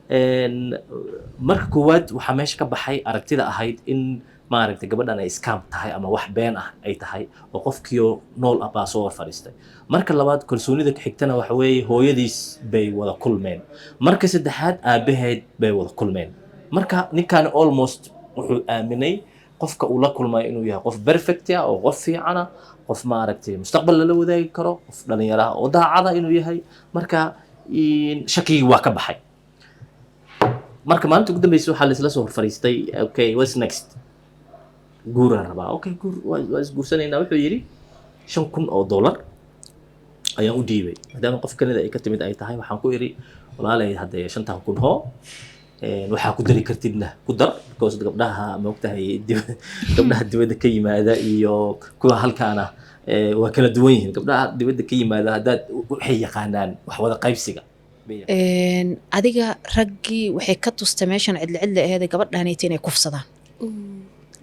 Marka koowaad waxaa meesha ka baxay aragtida ahayd in, maaragtay, gabadhan ay scam tahay ama wax been ah ay tahay oo qofkiio nool ah baa soo hor fadhiistay. Marka labaad, kalsoonida ka xigtana waxa weeye hooyadiis bay wada kulmeen. Marka saddexaad, aabaheed bay wada kulmeen. Marka ninkan almost wuxuu aaminay qofka uu la kulmayo inuu yahay qof perfect ah oo qof fiicana, qof, maaragtay, mustaqbal lala wadaagi karo, qof dhalinyaraha oo daacada inuu yahay. Marka shakigii waa ka baxay. Marka maalinta ugu dambeysay waxaa laisla soo hor fadhiistay, "Okay, what's next?" "Guuraan rabaa." "Okay, guur, waa isguursanaynaa," wuxuu yidhi. $5,000 ayaan u dhiibay, maadaama qof Kanada ay ka timid ay tahay. Waxaan ku idhi, "Walaalay, haddee shantan kun hoo, waxaa ku dari kartidna ku dar," because gabdhaha, maogtahay, gabdhaha dibadda ka yimaada iyo kuwa halkaana waa kala duwan yihiin. Gabdhaha dibadda ka yimaada haddaad waxay yaqaanaan wax wada qaybsiga bay yaqaanaan. Adiga raggii waxay ka tustay meeshan cidli cidli aheed gabadhanayta inay kufsadaan.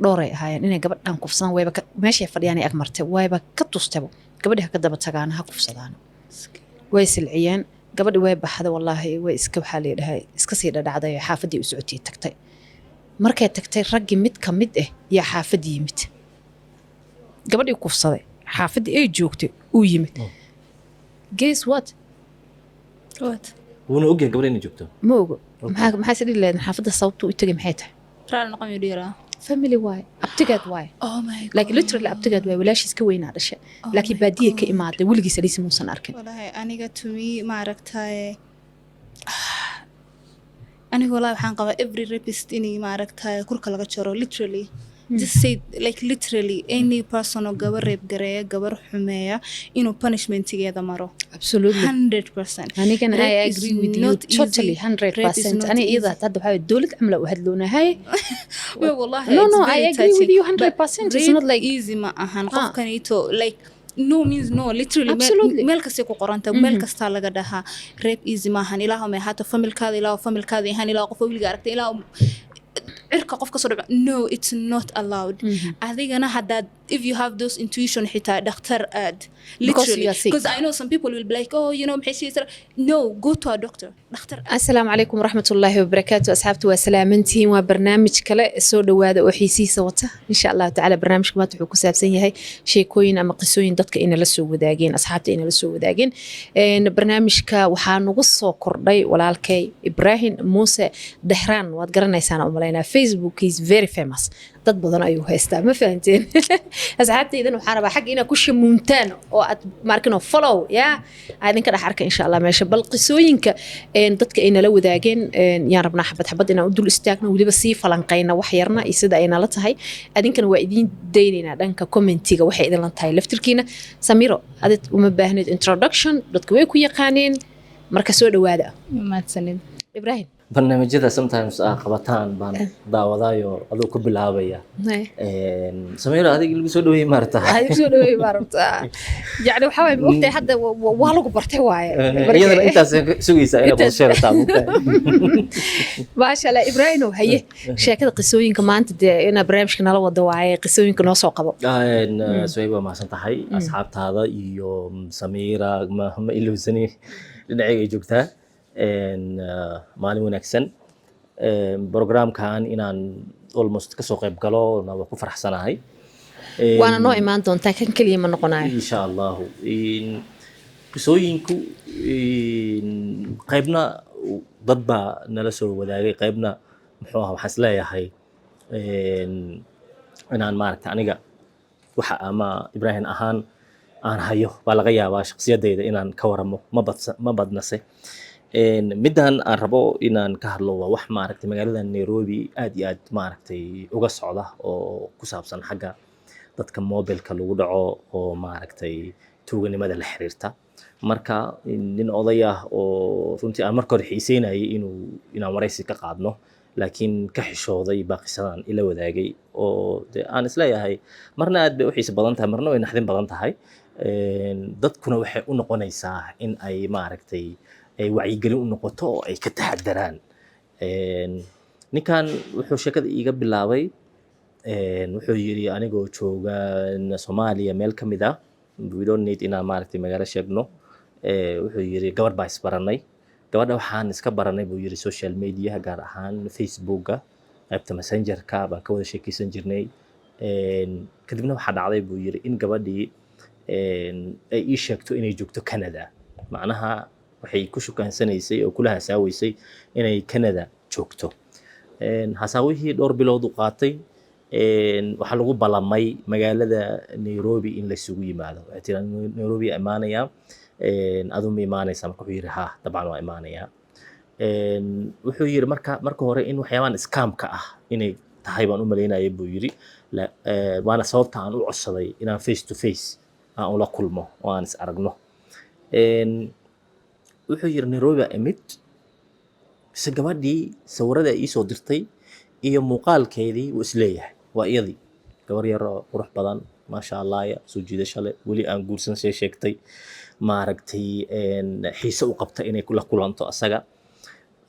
Dhowray ahaayeen inay gabadhan kufsadaan. Wayba meeshay fadhiyaan ay ag martay, wayba ka tustayba gabadhi ha ka daba tagaan, ha kufsadaan. Way silciyeen gabadhi, way baxday. Wallaahi, way iska, waxaa la yidhahay, iska sii dhadhacday oo xaafaddii u socotay tagtay. Markay tagtay, raggii mid ka mid ah yaa xaafadda yimid, gabadhii kufsaday xaafaddii ay joogtay uu yimid. Guess what? What? Wuuna ogyahay gabadha inay joogto. Ma ogo. Maxaa is dhihi lahayd xaafadda sababta u tegay maxay tahay? Raali noqon yuu dhihi lahaa. Family waaye, abtigeed waaye. Oh my God. Like literally abtigeed waaye, walaashiis ka weynaa dhashay. Oh laakiin my baadiye ka God. imaaday, weligiis aliisi muusan arkin. Walahi aniga, to me, maaragtaye, aniga wallahi waxaan qabaa every rapist inay, maaragtaye, kurka laga jaro. Literally, just say like literally any person oo gabar rape gareeya, gabar xumeeya, inuu punishmentigeeda maro. Absolutely. 100%. Anigana I Rape is agree with you not totally. easy. 100 Rape is percent. not Ani iyada easy. hadda waxaa dowlad camla u hadloonahay. Well, wallahi, No, it's no, very I agree with touching. you 100%. But It's not rape like easy ma ahan. Ah. Qofkanito, like, no means no, literally. Absolutely. Meel kastay ku qoranta, meel kastaa laga dhahaa rape easy maahan. Ilaahu may ahaato familkaada, ilaahu familkaada ahaan, ilaahu qof weliga aragtay, ilaahu cirka qof kasoo dhaco. No, it's not allowed. Adigana haddaad, if you have those intuition, xitaa dhakhtar aad. Because Literally, you are sick. Because I know some people will be like, "Oh, maxay sheegaysaa?" No, go to a doctor, dhakhtar. Asalaamu calaykum waraxmatullaahi wabarakaatu. Asxaabta, waa salaamantihiin. Waa barnaamij kale, soo dhowaada oo xiisihiisa wata insha Allahu tacaala. Barnaamijka maanta wuxuu ku saabsan yahay sheekooyin ama qisooyin dadka inala soo wadaageen, asxaabta inala soo wadaageen. Barnaamijka waxaa nagu soo kordhay walaalkay Ibraahim Muuse Dehraan. Waad garanaysaan u malaynaa, Facebook is very famous, dad badan ayuu haystaa. Ma fahanteen? Asxaabtaydan waxaan rabaa xagga inaad ku shamuuntaan oo aad maarkino follow ya aa idinka dhex arka insha Allah meesha. Bal qisooyinka dadka ay nala wadaageen yaan rabnaa xabad xabad inaan u dul istaagno, weliba sii falanqayna wax yarna iyo sida ay nala tahay. Adinkana waa idiin daynaynaa dhanka commentiga waxay idinla tahay laftirkiina. Samiro, adid uma baahnid introduction, dadka way ku yaqaaneen. Marka soo dhawaada. Mahadsanid. Ibrahim. Barnaamijyada sometimes aa qabataan baan daawadaayo aduu ku bilaabaya. Samiro, adiga lagu soo dhaweeyey maarata. Adiga soo dhaweey baa rabtaa. Yani waxaa waaye, maogtahay, hadda waa lagu bartay waaye. Iyadana intaas sugaysaa inay Intaas. qorsheerataa. Maasha Allah. Ibraahim, haye, sheekada qisooyinka maanta dee inaa barnaamijka nala wada waaye, qisooyinka noo soo qabo. Suhayb, waa mahadsan tahay. Asxaabtaada iyo Samiira ma ilowsani, dhinacayga ay joogtaa. Maalin wanaagsan. Programkan inaan almost kasoo qayb galo na waa ku faraxsanahay. Waana noo imaan doontaa, kan keliya ma noqonayo. Insha Allahu. Qisooyinku qaybna dad baa nala soo wadaagay, qaybna muxuu ahaa, waxaan isleeyahay inaan, maaragta, aniga waxa ama Ibraahim ahaan aan hayo baa laga yaabaa shakhsiyaddayda inaan ka waramo. Ma badsa, ma badnase. Middan aan rabo inaan ka hadlo waa wax, maaragtay, magaalada Nairobi aad iyo aad, maaragtay, uga socda oo ku saabsan xagga dadka mobilka lagu dhaco oo, maaragtay, tuuganimada la xiriirta. Marka nin oday ah oo runtii aan marka hore xiiseynayay inaan waraysi ka qaadno laakiin ka xishooday baa qisadan ila wadaagay, oo de aan isleeyahay marna aad bay u xiise badan tahay, marna way naxdin badan tahay. Dadkuna waxay u noqonaysaa in ay, maaragtay, ay wacyigelin u noqoto oo ay ka taxadaraan. Ninkan wuxuu sheekada iiga bilaabay, wuxuu yidhi, anigoo jooga Soomaaliya meel ka mid ah, we don't need inaan, maaragtay, magaalo sheegno. Wuxuu yidhi gabar baa isbaranay. Gabadha waxaan iska baranay, buu yiri, social media, gaar ahaan Facebooka, qaybta Messengerka baan ka wada sheekeysan jirnay. Kadibna waxaa dhacday, buu yiri, in gabadhii ay ii sheegto inay joogto Canada. Macnaha waxay ku shukaansanaysay oo kula hasaaweysay inay Canada joogto. Hasaawihii dhowr bilood u qaatay. Waxaa lagu ballamay magaalada Nairobi in laysugu yimaado. Waxay tiri, "Nairobi aa imaanayaa, adu ma imaanaysaa?" Marka wuxuu yiri, "Ha, dabcan waa imaanayaa." Wuxuu yiri, marka hore in waxyaabahan scamka ah inay tahay baan u malaynayay, buu yiri. Waana sababta aan u codsaday inaan face to face aan ula kulmo oo aan is aragno. Wuxuu yiri, Nairobi aa imid, mise gabadhii sawirada ay iisoo dirtay iyo muuqaalkeedii wuu isleeyahay, waa iyadii, gabar yar oo qurux badan, maasha Allah, ya soo jiidasho leh, weli aan guursan, see sheegtay, maaragtay, xiise u qabta inay la kulanto asaga.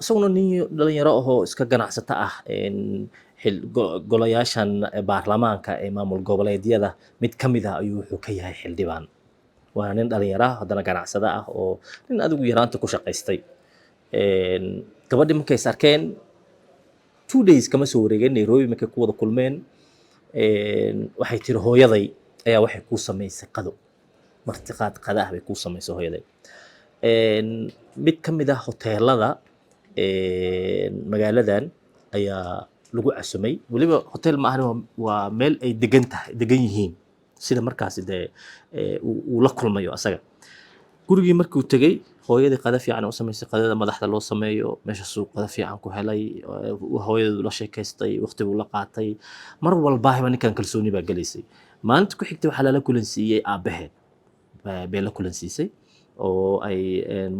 Isaguna nin dhalinyaro ahoo iska ganacsato ah, golayaashan baarlamaanka ee maamul goboleedyada mid ka mid ah ayuu wuxuu ka yahay xildhibaan. Waa nin dhalinyaro ah, haddana ganacsado ah, oo nin adigu yaraanta ku shaqaystay. Gabadhii markay is arkeen, 2 days kama soo wareegeen, Nairobi markay ku wada kulmeen, waxay tiri, "Hooyaday ayaa waxay kuu samaysay qado, martiqaad qada ah bay kuu samaysay hooyaday." Mid ka mid ah hoteelada magaaladan ayaa lagu casumay. Weliba hotel ma ahan, waa meel ay degan tahay, degan yihiin, sida markaasi dee uu la kulmayo asaga. Gurigii markuu tegey, hooyadii qada fiican u samaysay, qadada madaxda loo sameeyo. Meeshaasuu qada fiican ku helay, hooyadii la sheekaystay, waqti buu la qaatay. Mar walbaahiba ninkan kalsooni baa gelaysay. Maalinta ku xigtay waxaa lala kulansiiyey aabbaheed, bay la kulansiisay oo ay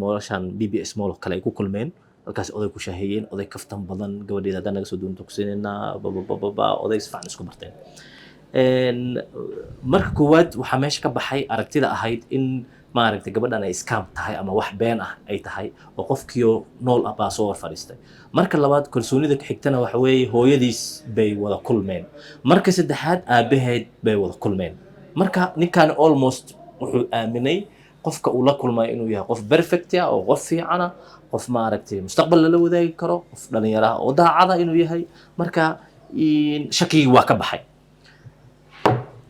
mallshan BBS Mall oo kale ay ku kulmeen. Halkaas oday ku shaaheeyeen, oday kaftan badan, "Gabadheeda haddaan naga soo doonto ku siinaynaa," babababa, oday si fiican isku barteen. Marka koowaad waxaa meesha ka baxay aragtida ahayd in, maaragtay, gabadhan ay scam tahay ama wax been ah ay tahay oo qofkiio nool ah baa soo hor fadhiistay. Marka labaad, kalsoonida ku xigtana waxa weeye hooyadiis bay wada kulmeen. Marka saddexaad, aabaheed bay wada kulmeen. Marka ninkan almost wuxuu aaminay qofka uu la kulmayo inuu yahay qof perfect ah oo qof fiicana, qof, maaragtay, mustaqbal lala wadaagi karo, qof dhalinyaro ah oo daacada inuu yahay. Marka shakigii waa ka baxay.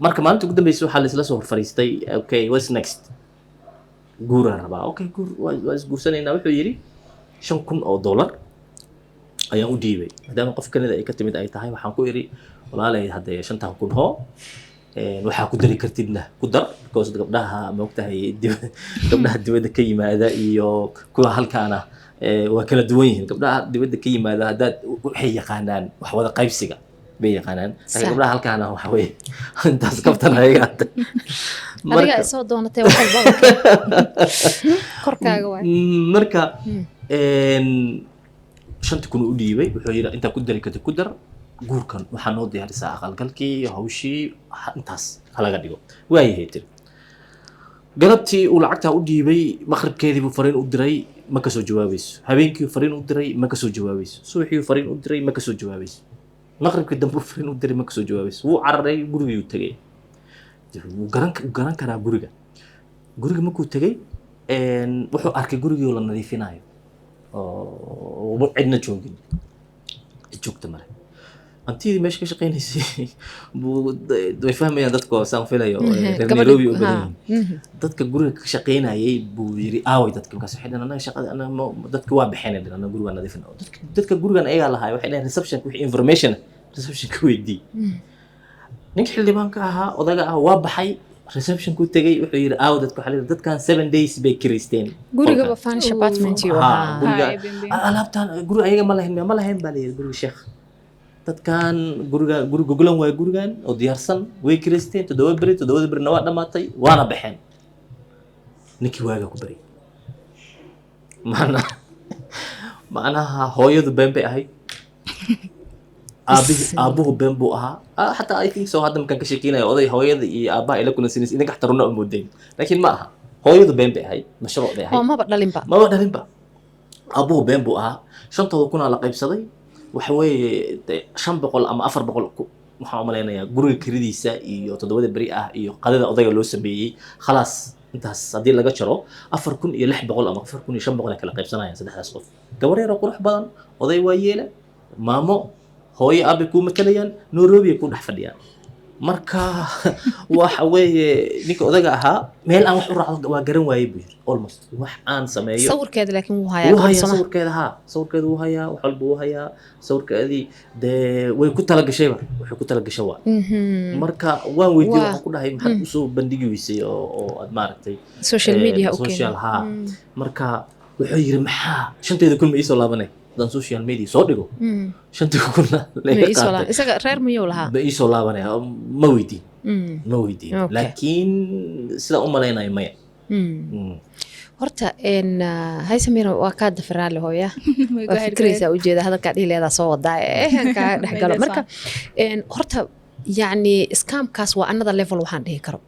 Marka maalinta ugu dambeysay waxaa laisla soo hor fadhiistay, "Okay, what's next?" "Guuraan rabaa." "Okay, guur, waa isguursanaynaa." Wuxuu yidhi, $5,000 ayaan u dhiibay, maadaama qof Canada ay ka timid ay tahay. Waxaan ku idhi, "Walaalay, haddee shantan kun hoo, waxaa ku dari kartidna ku dar," because gabdhaha, maogtahay, gabdhaha dibadda ka yimaada iyo kuwa halkaana waa kala duwan yihiin. Gabdhaha dibadda ka yimaada haddaad waxay yaqaanaan wax wada qaybsiga bay yaqaanaan, laakiin gabdhaha halkaana waxa weye intaas kaftan ayaga. Adiga isoo doonatay, wax walbaba korkaaga waay. Marka 5,000 u dhiibay. Wuxuu yidhi, "Intaa ku dari karta ku dar, guurkan waxaa noo diyaarisaa aqalgalkii, hawshii intaas halaga dhigo." "Waayahay," tiri. Galabtii uu lacagtaa u dhiibay, maqribkeedii buu fariin u diray, ma kasoo jawaabayso. Habeenkii fariin u diray, ma kasoo jawaabayso. Subaxii fariin u diray, ma kasoo jawaabayso. Maqribkii dambe fariin u diray, ma kasoo jawaabayso. Wuu cararay, gurigii tegey. Wuu garan karaa guriga. Guriga markuu tegey, wuxuu arkay gurigii oo la nadiifinayo oo cidna joogin, cid joogta male. Antidii meesha ka shaqeynaysay buu, way fahmayaan dadku saan filayo, reer Nairobi u badan yihiin. Dadka guriga ka shaqeynayay buu yiri, "Aaway dadka?" Markaas waxay dhaheen, "Annaga shaqada annaga dadka waa baxeen," dhaheen, "annaga guriga waa nadiifin." Dadka gurigan ayagaa lahaay. Waxay dhaheen, "Reception wixii information reception ka weydii." Ninka xildhibaanka ahaa, odaga ah, waa baxay, reception ku tegey. Wuxuu yiri, "Aaw dadka?" Waxaa la yidhi, "Dadkan 7 days bay kireysteen gurigaba qolkan." Furnished apartment yuu Ha, ahaa. guriga Ha, Airbnb. Alaabtan guri ayaga ma lahayn, ma lahayn baa la yidhi guriga sheekh. Dadkan guriga guri goglan waay, gurigan oo diyaarsan way kireysteen 7 beri, 7da berina waa dhammaatay, waana baxeen. Ninkii waaga ku baryay, macnaha hooyadu been bay ahayd, aabihi aabuhu been buu ahaa. Xataa I think so hadda markaan ka sheekeynayo oday hooyada iyo aabaha ay la kulansanaysa, idinka xataa runa moodeen, laakiin ma aha. Hooyadu been bay ahayd, mashruuc bay ahayd. Oo maba dhalinba. Maba dhalinba. Aabuhu been buu ahaa. Shantooda kunaa la qaybsaday. Waxa weeye dee 500 ama 400 waxaan u malaynayaa guriga kiridiisa iyo 7da beri ah iyo qadada odayga loo sameeyey. Khalaas, Intaas haddii laga jaro, 4600 ama 4500 ay kala qaybsanayaan saddexdaas qof. Gabar yar oo qurux badan, oday waa yeela, maamo, hooyo, aabe kuu matalayaan, Nairobi ay ku dhex fadhiyaan. Marka waxa weeye, ninka odaga ahaa meel aan wax u raacdo waa garan waayey buu yiri, almost wax aan sameeyo. Sawirkeeda laakiin wuu hayaa wuu gabadha hayaa. Soo ma? Sawirkeeda haa, sawirkeeda wuu hayaa, wax walba wuu hayaa. Sawirkeedii dee way ku talagashayba, waxay ku talagashay waa. Marka waan weydiiyey, waxaan ku dhahay, maxaad usoo bandhigi weysay oo aad maaragtay social media u social keenay? Haa. Marka wuxuu yiri, maxaa 5-teeda kun ma iisoo laabanay haddaan social media soo dhigo? 5-tii kunna Ma laga iisoo qaatay. Isaga reer miyuu lahaa? Ma iisoo laabanaya? Ma weydiin. Ma weydiin. Laakiin sidaan u malaynayo, maya. Horta hay Samira, waa kaa dafiraale hooya, waa fikraysaa, ujeeda hadalkaa dhihi leedaa soo wadaa ee kaa dhex galo. Marka horta yacni scamkaas waa another level waxaan dhihi karo.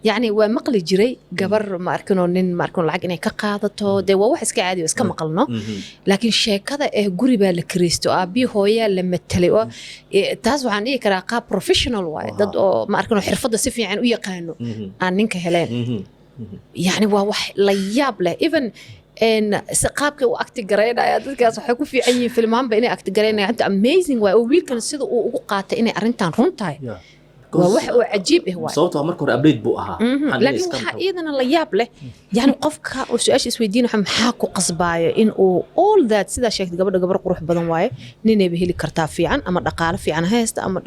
Yacni waa maqli jiray gabar ma arkinoo nin ma arkinoo lacag inay ka qaadato, dee waa wax iska caadi oo iska maqalno. Laakiin sheekada eh guri baa la kiraysto, aabbii hooyaa la matelay oo taas waxaan dhihi karaa qaab professional waaye, dad oo ma arkinoo xirfadda si fiican u yaqaano aan ninka heleen. Yani waa wax la yaab leh, even si qaabkay u acti garaynaya dadkaas waxay ku fiican yihiin filmaanba inay acti garaynayaan. Inta amazing waay oo wiilkan sida uu ugu qaatay inay arrintan run tahay waa wax oo cajiib ah waay. Sababtoo ah marka hore update buu ahaa. Waxaan laakiin scam waxaa tahay. iyadana la yaab leh, yani qofka oo su-aasha isweydiin waxa maxaa ku qasbaaya in uu all that, sidaa sheegtay gabadha, gabar qurux badan waaye, ninayba heli kartaa fiican ama dhaqaalo fiican haysta ama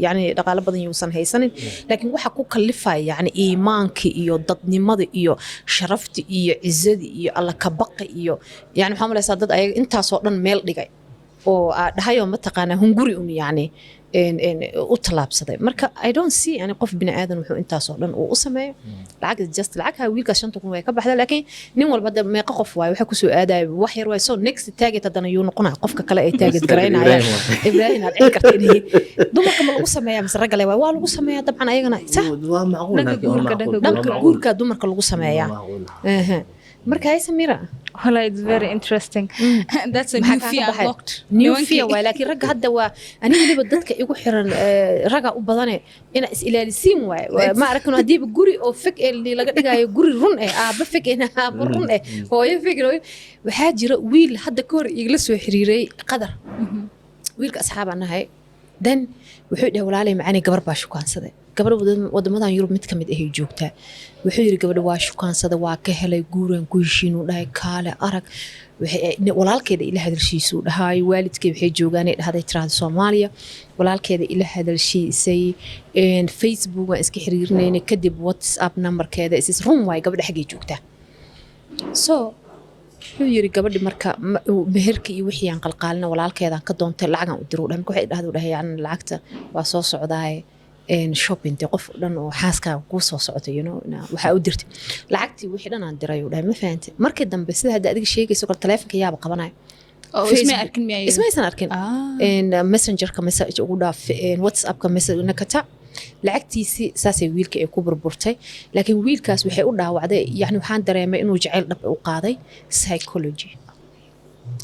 yani dhaqaalo badan yuusan haysanin, laakiin waxa ku kalifaya yani iimaanka iyo dadnimada iyo sharafta iyo cizada iyo alla kabaqa iyo yani waxaa malaysaa dad ayaga intaasoo dhan meel dhigay oo aa dhahayoo mataqaanaa hunguri un yani u tallaabsaday. Marka I don't see yani qof bini aadan wuxuu intaasoo dhan uu u sameeyo lacag is just lacag. Ha, wiilkaas 5-ta kun way ka baxda, laakiin nin walba hadda meeqa qof waaye waxa kusoo aadaya? Wax yar waaye. So next target haddana yuu noqonaya qofka kale ay target garaynaya? Ibrahim aad dhici karta inay dumarka ma lagu sameeyaa mise ragga le waay? Waa lagu sameeyaa dabcan ayagana, sax. Waa macquul. Dhanka laakiin waa guurka, macquul. dhanka Waa dhanka macquul. guurka dumarka lagu sameeyaa. Waa macquul. Ehe. Marka hay Samira. Well, it's very interesting. That's a Maxaa new kaaga fear baxay? unlocked. New Nimankii- fear waay, laakiin ragga hadda waa aniga weliba dadka igu xiran ragga u badane ina is ilaalisiin waay. Ma arkin haddiiba guri oo fake eh laga dhigayo guri run eh, aabba fake eh, aabba run eh, hooyo fake eh, waxaa jira wiil hadda ka hor igala soo xiriiray Qadar. Wiilka asxaabaan nahay. Then wuxuu dhahay, walaalay macaanay, gabar baa shukaansaday, gabadha wadamadan Yurub mid ka mid ahay joogtaa. Wuxuu yidhi, gabadha waa shukaansaday, waa ka helay, guuraan ku heshiinuu dhahay, kaale arag. Walaalkeeda ila hadalshiisuu dhahay, waalidkay waxay joogaanay dhahday tiraahda Soomaaliya. Walaalkeeda ila hadalshiisay, Facebook waan iska xiriirinaynay, kadib WhatsApp numberkeeda isis run waay, gabadha xaggay joogtaa. So wuxuu yiri gabadhi marka meherka iyo wixii aan qalqaalina walaalkeedaan ka doontay, lacagaan u diru dhahay. Marka waxay dhahday, dhahay yani lacagta waa soo socdaaye shopping dee qof dhan oo xaaskaaga kuu soo socota, waxaa u dirtay lacagtii, wixii dhan aan diray uu dhahay. Ma fahantay? Markii dambe sida hadda adiga sheegayso kale taleefonka yaaba qabanaya. Oo ismay Facebook. arkin miyaa? Ismaysan arkin. Messengerka message ugu dhaaf, WhatsAppka message nakata. Lacagtiisii saasay wiilka ay ku burburtay, laakiin wiilkaas waxay u dhaawacday, yani waxaan dareemay inuu jacayl dhab u qaaday, psychology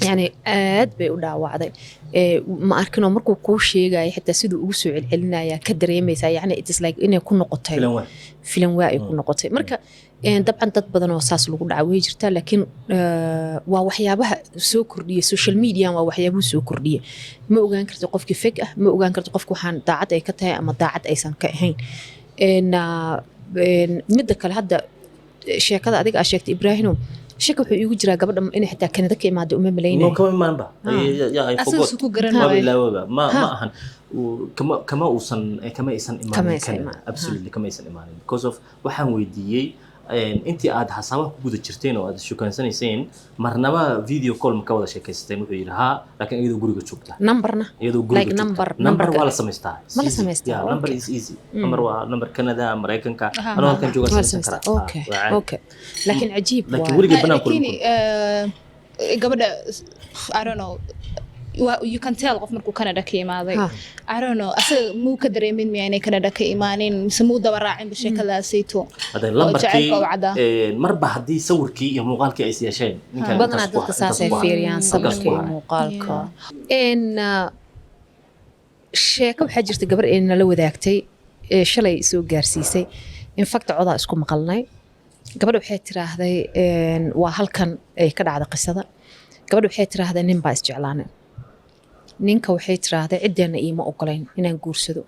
yani aad bay u dhaawacday. Ma arkinoo markuu kuu sheegaya xitaa siduu ugu soo celcelinaya ka dareemaysaa, yani it is like inay ku noqotay Filan waay. Filan waa ay ku noqotay. Marka dabcan dad badan oo saas lagu dhaca way jirtaa, laakiin waa waxyaabaha soo kordhiya social media, waa waxyaabuhu soo kordhiya. Ma ogaan karti qofkii fake ah, ma ogaan karti qofki waxaan daacad ay ka tahay ama daacad aysan ka ahayn. Midda kale hadda sheekada adiga aa sheegtay, Ibraahino, shaka wuxuu iigu jiraa gabadha inay xitaa Kanada ka imaada uma No, malaynayo. Kama imaanba. Yeah, I Asaga forgot. su ku garan Waaba waayay. ilaawaba. Ma ahan. Kama uusan kama aysan Kama imaanin aysan Canada. imaanin. Absolutely kama aysan imaanin. Because of waxaan weydiiyey intii aad xasaabaha ku guda jirteen oo aad shukansanayseen, marnaba video call ma ka wada sheekaysateen? Wuxuu yidhi haa, laakiin iyadoo guriga joogta. Numberna? Iyadoo guriga Like joogta. number- Number numberka- waa la samaystaa. It's Ma la easy. samaystaa? Yeah, number Okay. is easy. Number waa number Canada, Mareykanka. Anoo halkan jooga Waa la samaysan samaystaa. karaa. Okay. Waa caadi. Okay, laakiin cajiib Laakiin waay. weligay banaanka Laakiin kulma. Gabadha, I don't know, you can tell qof markuu Canada ka imaaday. I don't know, asaga muu ka dareemin miya inay Canada ka imaanin mise muu daba raacinba sheekadaasayto Hadda oo lambarkii jacaylka u caddaa. Marba haddii sawirkii iyo muuqaalkii ay is yeesheen, ninkan Badanaa intaas ku dadka saasay intaas ku haray. fiiriyaan Halkaas sawirka ku iyo haray. muuqaalka. Sheeko waxaa jirta gabar ee nala wadaagtay ee shalay soo gaarsiisay. In fact codaa isku maqalnay. Gabadha waxay tiraahday, waa halkan ay ka dhacda qisada. Gabadha waxay tiraahday, nin baa isjeclaanay. Ninka waxay tiraahday, ciddeenna iima ogolayn inaan guursado.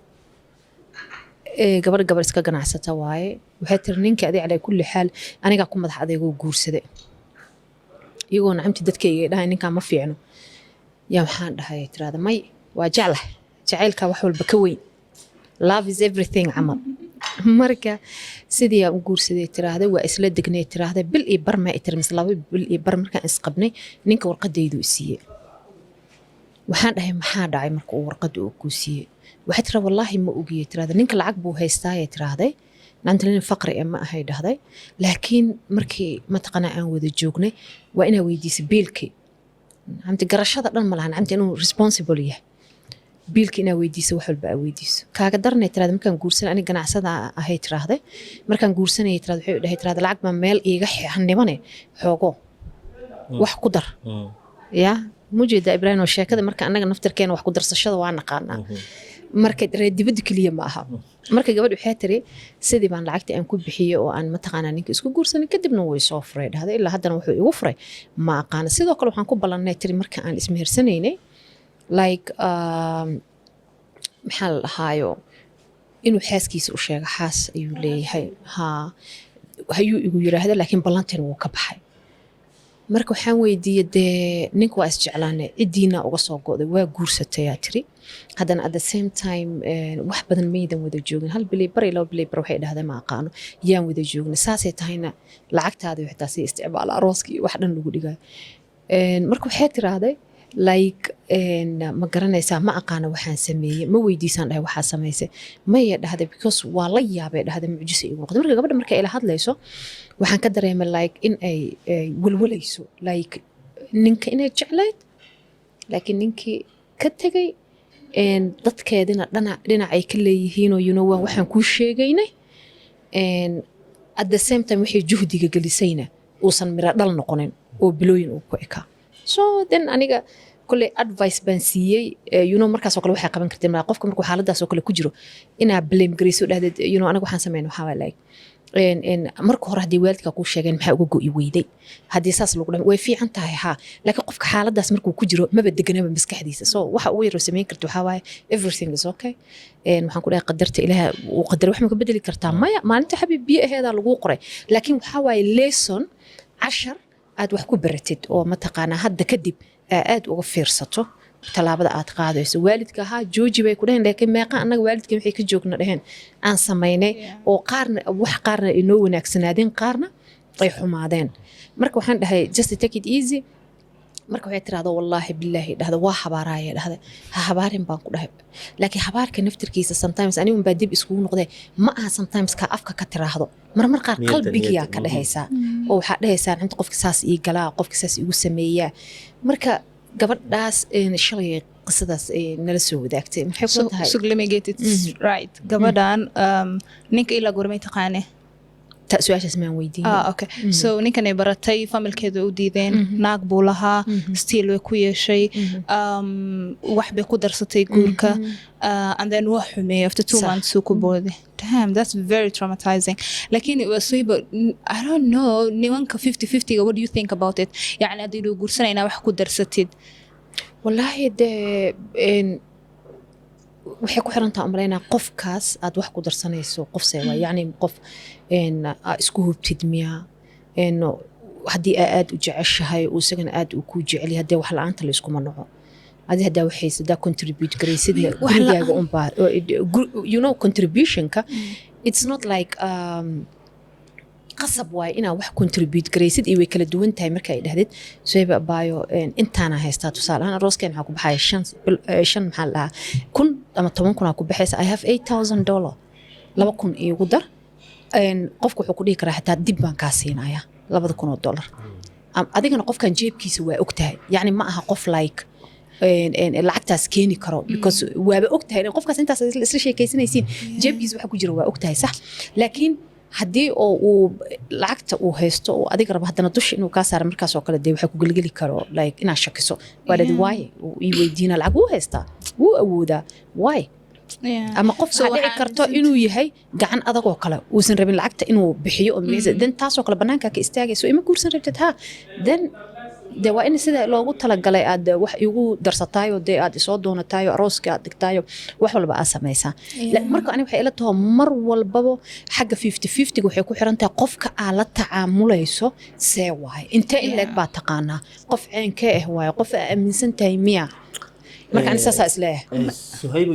Gabadh gabar iska ganacsata waaye. Waxay tiri, ninka adig calaa kulli xaal anigaa ku madax adeegoo guursade, iyagoo nacamti dadkayga ay dhahay ninkaan ma fiicno. Yaa waxaan dhahay, tiraahda, may, waa jeclahay, jacaylkaa wax walba ka weyn, love is everything camal. Marka sidii aan u guursaday, tiraahda, waa isla degnay, tiraahda, bil iyo bar ma tiri mise 2 bil iyo bar markaan isqabnay, ninka warqadaydu i siiyey. Waxaan dhahay, maxaa dhacay marka uu warqadda uu kuu siiyey? Waxay tira, wallaahi ma ogiye, tiraahda, ninka lacag buu haystaayay, tiraahday, naanta nin faqri eh ma ahay, dhahday, laakiin markii mataqanaa aan wada joognay, waa inaa weydiisay biilkii. Nacamti garashada dhan ma laha, nacamti inuu responsible yahay, biilka inaa weydiiso, wax walba aa weydiiso. Kaaga darnay, tirahda, markaan guursanay, aniga ganacsada ahay, tiraahday, markaan guursanayay, tirahda, waxay dhahay, tirahda, lacag baa meel iiga xanibane, xoogo wax ku dar. Ya mujeeda, Ibraahim, oo sheekada marka annaga naftirkeena wax ku darsashada waa naqaanaa, marka reer dibadda keliya ma aha. Marka gabadh waxay tiri, sidii baan lacagtii aan ku bixiyey oo aan mataqaanaa ninka isku guursanay. Kadibna way soo furay, dhahday, ilaa haddana wuxuu igu furay ma aqaana. Sidoo kale waxaan ku ballannay, tiri, marka aan ismehersanaynay, like maxaa la dhahaayo, inuu xaaskiisa u sheego xaas ayuu leeyahay. Haa, hayuu igu yiraahda, laakiin ballantina wuu ka baxay. Marka waxaan weydiiyey, dee ninka waa isjeclaanay, ciddiina uga soo go'day, waa guursatayaa, tiri, haddana at the same time wax badan maydan wada joogin, hal bilay bar iyo 2 bilay bar, waxay dhahdeen, ma aqaano, yaan wada joognay. Saasay tahayna lacagtaada xitaa sii isticmaala, arooskii iyo wax dhan lagu dhigayo. Marka waxay tiraahday, like, ma garanaysaa, ma aqaano waxaan sameeyey. Ma weydiisaan, dhahay, waxaa samaysay? Maya, dhahday, because waa la yaabay, dhahday, mucjisa igu noqday. Marka gabadha markay ila hadlayso, waxaan ka dareemay like in ay walwalayso, like ninka inay jeclayd, laakiin ninkii ka tegay, dadkeedina dhanac dhinac ay ka leeyihiinoo waxaan kuu sheegaynay. At the same time waxay juhdiga gelisayna uusan miro dhal noqonin oo bilooyin uu ku ekaa. So then aniga kolley advice baan siiyey. Markaasoo kale waxay qaban karteen qofka markuu xaaladaas oo kale ku jiro inaa blame garayso, dhahdeed, aniga waxaan sameyn waxaa waay, like marka hore haddii waalidka kuu sheegeen, maxaa uga go'i weyday? Haddii saas lagu dhahay, way fiican tahay haa, laakiin qofka xaaladaas markuu ku jiro maba deganaba maskaxdiisa. So waxa ugu yaroo samayn karta waxaa waaye, everything is okay. Waxaan ku dhahay, qadarta Ilaah uu qadaray wax ma ka bedeli kartaa? Maya. Maalinta xabiib biyo aheedaa laguu qoray, laakiin waxaa waaye lesson, cashar aad wax ku baratid oo mataqaanaa hadda kadib aad uga fiirsato tallaabada aad qaadayso. Waalidka ahaa jooji bay ku dhaheen, laakiin meeqa annaga waalidka waxay ka joogna dhaheen aan samaynay oo qaarna wax, qaarna ay noo wanaagsanaadeen, qaarna ay xumaadeen. Marka waxaan dhahay, just take it easy. Marka waxay tirahda, wallaahi bilaahi, dhahda, waa habaaraaya. Dhahda, ha habaarin, baan ku dhahay, laakiin habaarka naftirkiisa sometimes anigu baa dib iskugu noqday. Ma aha sometimes ka afka ka tiraahdo, marmar qaar qalbigiyaa ka dhehaysaa oo waxaa dhehaysaa inta qofka saas ii galaa, qofka saas igu sameeyaa. Marka gabadhaas shalay qisadaas ay nala soo wadaagtay, maxay ku tahay? So let me get it right. Gabadhan ninka ilaa goormay taqaane? Su-aashaas maan weydiin. Ah, okay. So ninkan ay baratay, familkeeda u diideen, naag buu lahaa, still way ku yeeshay, wax bay ku darsatay guurka, and then waa xumeeyey after 2 months uu ku booday. Damn, that's very traumatizing. Laakiin Suhayba, I don't know, nimanka 50-50, what do you think about it? Yani haddii loo guursanayna wax ku darsatid. Wallaahi dee waxay ku xiran taha umalaynaa qofkaas aad wax ku darsanayso qof see waa, yacni qof aa isku hubtid miyaa? Haddii aa aad u jeceshahay uu isagana aad uu kuu jecel yahay, haddee wax la-aanta la iskuma naco. Adi haddaa waxaysa haddaa contribute garaysidna wax gurigaaga unbaa contributionka, it's not like qasab waaye inaa wax contribute garaysid iyo way kala duwan tahay. Marka ay dhahdid, Suhayba abaayo, intaana haystaa, tusaale ahaan arooskeen waxaa ku baxaya shan shan, maxaa la dhahaa, kun ama 10,000 aa ku baxaysa, I have $8,000, 2,000 iigu dar. Qofku wuxuu ku dhihi karaa, xitaa dib baan kaa siinaya $2,000. Adigana qofkan jeebkiisa waa ogtahay, yacni ma aha qof like lacagtaas keeni karo, because waaba ogtahay in qofkaas intaas isla sheekaysanaysiin jeebkiisa waxa ku jira waa ogtahay, sax. Laakiin haddii oo uu lacagta uu haysto oo adiga rabo haddana dusha inuu kaa saaro, markaas oo kale dee waxaa ku gelgeli karo like inaad shakiso, waa dhadi, waaye uu ii weydiina? Lacag wuu haystaa, wuu awoodaa, waay. Ama qof So waxaa dhici waxaa karto inuu yahay gacan adag oo kale, uusan rabin lacagta inuu bixiyo oo magaciisa. Then taasoo kale banaanka ka istaagayso, ima guursan rabtid, ha, then de waa in sida loogu talagalay aad wax igu darsataayo, dee aad isoo doonataayo, arooska aad dhigtaayo, wax walba aad samaysaa. Marka ani waxay ila taho mar walbaba xagga 50-50 waxay ku xiran tahay qofka aad la tacaamulayso see waaye, intee in leeg baa taqaanaa, qof ceenkee ah waaye, qof aa aaminsan tahay miya. Marka ani saasaa isleeyahay. Suhayb,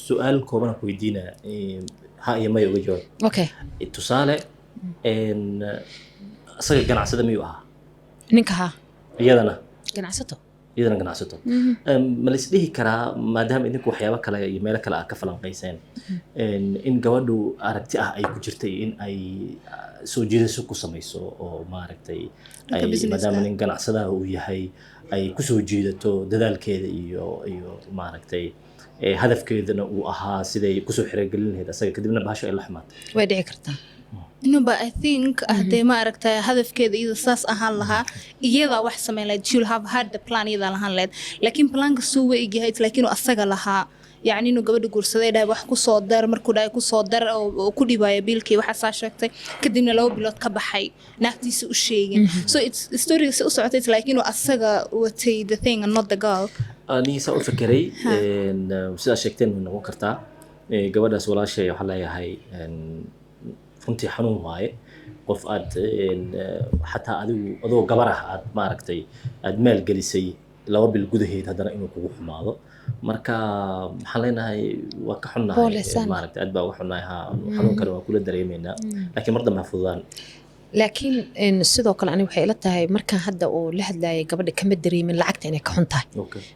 su-aal kooban aan ku weydiinaa, ha iyo maya uga jawaab. Okay. Tusaale, isaga ganacsada miyuu ahaa? Ninka, haa. Iyadana? Ganacsato. Iyadana ganacsato. Ma la isdhihi karaa, maadaama idinku waxyaabo kale iyo meelo kale aad ka falanqayseen, in gabadhu aragti ah ay ku jirtay in ay soo jiidasho ku samayso oo maaragtay Dhanka ay business-ka. Maadaama nin ganacsadaha uu yahay, ay kusoo jiidato dadaalkeeda iyo maaragtay hadafkeedana uu ahaa siday kusoo xirigelin lahayd asaga, kadibna bahasho ay la xumaatay? Way dhici kartaa. No, but I think hadee ma aragtay hadafkeeda iyada saas ahaan lahaa, iyadaa wax samayn lahayd. She'll have had the plan, iyadaa lahaan lahayd, laakiin planka suu wa egyahay, it's like inuu asaga lahaa, yacni inuu gabadha guursaday, dhahay wax kusoo dar, markuu dhahay kusoo dar oo ku dhibaya biilkii waxaasaa sheegtay, kadibna 2 bilood ka baxay, naagtiisa u sheegin. So it's storyga si u socotay, it's like inuu asaga watay the thing and not the girl. Anigi saa u fekeray, sidaa sheegteen way noqon kartaa. Gabadhaas walaashay waxaa leeyahay, runtii xanuun waaye qof aad xataa adigu adoo gabar ah aad maaragtay aad maalgelisay, 2 bil gudaheed haddana inuu kugu xumaado. Marka maxaan leenahay? Waa ka xunnahay. Pole sana. Maaragtay, aad baa uga xunnahay. Ha, xanuunkana waa kula dareemeynaa, laakiin mar dambe ha fududaan. Laakiin sidoo kale ani waxay ila tahay, markaan hadda oo la hadlayay gabadha, kama dareemin lacagta inay ka xun tahay.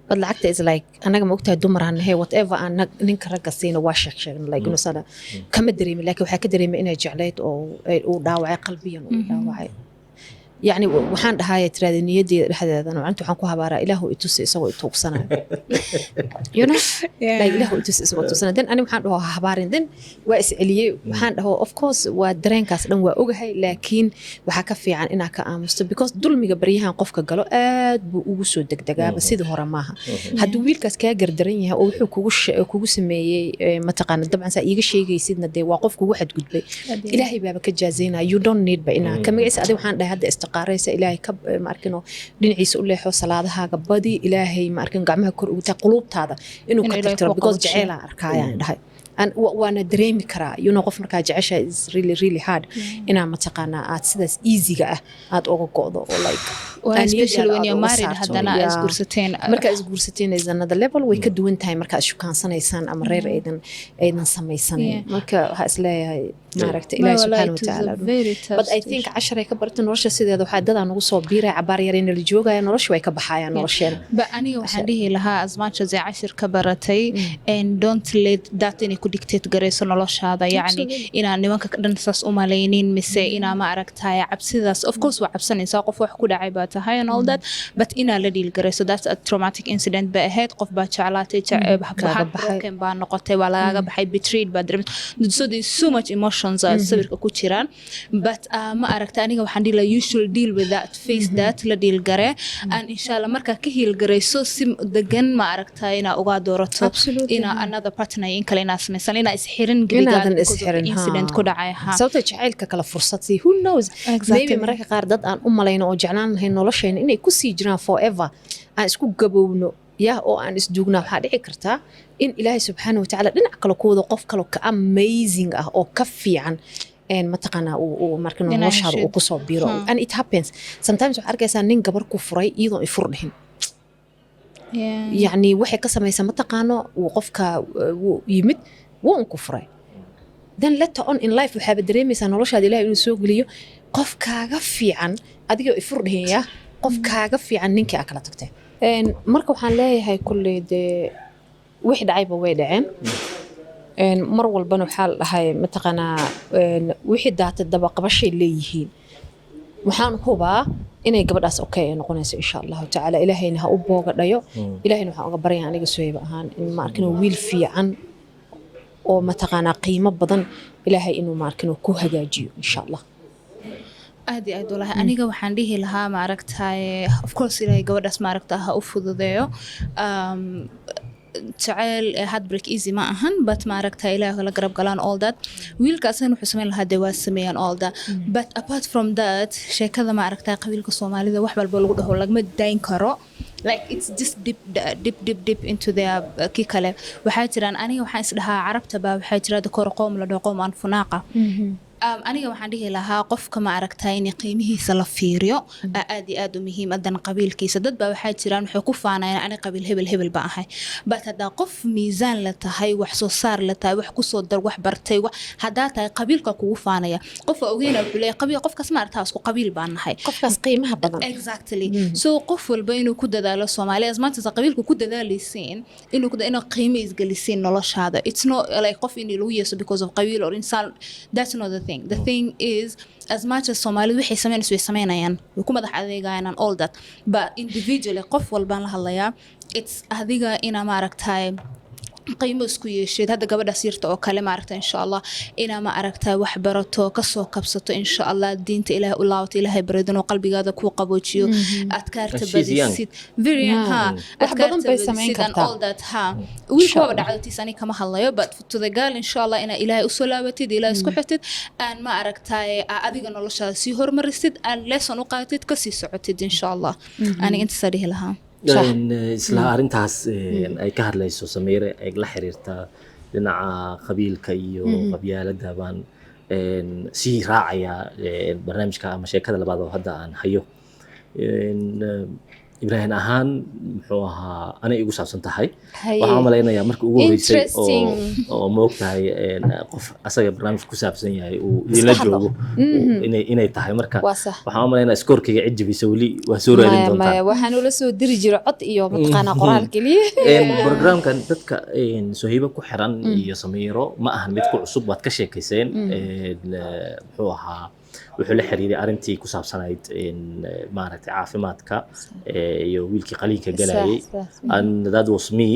But lacagta is like, anaga ma ogtahay dumar aan nahay, whatever aan ninka ragga siino waa sheeg sheegna, like inuu sana kama dareemin, laakiin waxaa ka dareemay inay jeclayd oo uu dhaawacay qalbiyan, uu dhaawacay. Yacni waxaan dhahaaya tiraada niyadeeda dhexdeedana inta waxaan ku habaaraa, Ilaahu itusi isagoo ituugsanayo, like Ilaahu itusi isagoo ituugsanayo. Then ani waxaan dhaho ha habaarin, then waa is celiyey. Waxaan dhaho of course waa dareenkaas dhan waa ogahay, laakiin waxaa ka fiican inaa ka aamusto, because dulmiga baryahan qofka galo aad buu ugu soo degdegaaba, sidii hore maaha. Hadduu wiilkaas kaa gardaran yahay oo wuxuu kugu sameeyey, mataqaana, dabcan saa iiga sheegaysidna, dee waa qof kugu xadgudbay, Ilaahay baaba ka jaazaynaya. You don't need ba inaa ka magaciisa. Adiga waxaan dhahay hadda istiqaaraysa, Ilaahay ka ma arkino, dhinaciisa u leexo, salaadahaaga badi, Ilaahay ma arkin gacmaha kor ugu taa, quluubtaada inuu Inuu ka Ilaahay tirtiro kuu because qaboojiyo. Jaceylaan arkaayaan dhahay. Waana dareemi karaa, qof markaa jeceshahay is really really hard inaa mataqaanaa aad sidaas easyga ah aad uga go'do oo like Well, aad especially when niyadaada you're aad uga married, saarto. haddana aad isguursateen. Markaa isguursateen is another level, way ka duwan tahay markaa isshukaansanaysaan ama reer aydan samaysanayn. Marka waxaa isleeyahay, maaragta, Ilaahi Wallahi, subxaana it was a watacaala. very tough But I think situation. Casharay ka barta nolosha sideeda, waxaa dadaa nagu soo biiraya, cabaar yarayna la joogaya, nolosha way ka baxayaan nolosheena. But aniga waxaan dhihi lahaa, as much as ay cashir ka baratay, and don't let that inay ku dictate garayso noloshaada, yacni inaan nimanka dhan saas u malaynin, mise inaa ma aragtaay cabsidaas. Of course waa cabsanaysaa, qof wax ku dhacay baa tahay and all that, but inaa la deal garayso. That's a traumatic incident bay ahayd. Qof baa jeclaatay, Kaaga baxay. Heartbroken baa noqotay, waa lagaaga baxay, betrayed baa dareemay, so there's so much emotions sawirka ku jiraan. But ma aragta, aniga waxaan dhihi lahaa you should deal with that, face that, la deal gare, and inshallah markaa ka heal garayso, si degan ma aragta inaa uga doorato inaa another partner, in kale inaa samaysan, inaa isxirin inaadan because of the isxirin incident ku dhacay, ha. Sababta jacaylka kala fursad sii, who knows? Maybe mararka qaar dad aan u malayno oo jeclaan lahayn noloshayna inay kusii jiraan forever, aan isku gabowno yah oo aan isduugnaa, waxaa dhici kartaa in Ilaahay subxaana watacaala dhinac kale ku wado, qof kale ka amazing ah oo ka fiican mataqaanaa uu marka Inaa noloshaada uu heshid. Kusoo biiro. And it happens sometimes. Waxaad arkaysaa nin gabar ku furay iyadoon ifur dhihin. Yacni waxay ka samaysaa mataqaano, uu qofka wuu yimid, wuu un ku furay. Then later on in life waxaaba dareemaysaa noloshaada Ilahay inuu soo geliyo qof kaaga fiican, adigoo ifur dhihaya, qof kaaga fiican ninkii aa kala tagtay. Marka waxaan leeyahay kulley dee wixii dhacayba way dhaceen. Mar walbana waxaa la dhahay mataqaanaa wixii daatay dabaqabashay leeyihiin. Waxaan hubaa inay gabadhaas okay ay noqonayso insha Allahu tacaala. Ilaahayna ha u booga dhayo. Ilaahayna waxaan uga baryaa aniga Suhayba ahaan in ma arkin wiil fiican oo mataqaanaa qiimo badan Ilaahay inuu ma arkin ku hagaajiyo insha Allah. Aad iyo aad, walahi aniga waxaan dhihi lahaa, maaragtaye, of course Ilaahay gabadhaas maaragta ha u fududeeyo. Jaceyl, heartbreak easy ma ahan, but maaragta Ilaah la garab galaan, all that. Wiilka asagana wuxuu samayn lahaa dee waa sameeyaan, all that. But apart from that, sheekada maaragta qabiilka Soomaalida wax walba lagu dhaho lagama dayn karo. Like, it's just deep, deep, deep, deep into their kii kale. Waxaa jiraan, aniga waxaan isdhahaa, Carabta baa waxaa jira dakor qoom la dhaho qoom aan funaaqa. Aniga waxaan dhihi lahaa qofka ma aragtaa in qiimihiisa la fiiriyo aa aad iyo aad u muhiim adan qabiilkiisa. Dad baa waxaa jiraan waxay ku faanayaan, "Ani qabiil hebel hebel baan ahay." But haddaa qof miisaan la tahay, wax soo saar la tahay, wax kusoo dar, wax bartay, wax haddaa tahay, qabiilka kugu faanaya qof waa ogeyna. Wuxuu leeyahay qabiil qofkaas ma aragtaa, isku qabiil baan nahay. Qofkaas qiimaha badan. Exactly. So qof walba inuu ku dadaalo, Soomaali as much as qabiilka ku dadaalaysiin, inuu qiimo isgelisiin noloshaada. It's not like qof in lagu yeeso because of qabiil or insaan. That's not the thing. The thing is, as much as Soomaalidu waxay sameynayso way sameynayaan, way ku madax adeegayaan and all that, but individually qof walbaan la hadlayaa, it's adiga inaa maaragtaay qiimo isku yeesheed. Hadda gabadhaas yarta oo kale, maaragta, insha Allah inaa ma aragtaa wax barato, kasoo kabsato, insha Allah diinta Ilaahay u laabato, Ilaahay baridano inuu qalbigaada kuu qaboojiyo, adkaarta And she's young. badisid, very young, ha. Wax badan bay Adkaarta samayn badisid and kartaa. all that, ha. Wiilka waaba Insha Allah. dhacdatiis ani kama hadlayo, but to the girl, insha Allah inaa Ilaahay usoo laabatid, Ilaahay isku xirtid, aan ma aragtaay adiga noloshaada sii hormarisid, aan lesson u qaadatid, kasii socotid, insha Allah. Aniga intaasaa dhihi lahaa. Isla arrintaas ay ka hadlayso Samiire ay la xiriirta dhinaca qabiilka iyo qabyaaladda baan sii raacayaa barnaamijka ama sheekada labaad oo hadda aan hayo. Ibraahim ahaan, muxuu ahaa, anay igu saabsan tahay. Waxaan u malaynayaa markii ugu horreysay oo Interesting. oo ma ogtahay qof asaga barnaamij ku saabsan yahay uu idinla hadlo. joogo inay tahay marka. Waa sax. Waxaan u malaynayaa score-kayga cid jabisa weli waa soo raadin Maya. doontaa. Maya, waxaan ula soo diri jiray cod iyo mataqaanaa qoraal keliya. Programkan dadka Sohiibo ku xiran iyo Samiiro ma ahan mid ku cusub, waad ka sheekayseen. Muxuu ahaa, wuxuu la xiriiray arrintii ku saabsanayd maaragtay caafimaadka iyo wiilkii qaliinka galayay. Sax, sax. And that was me.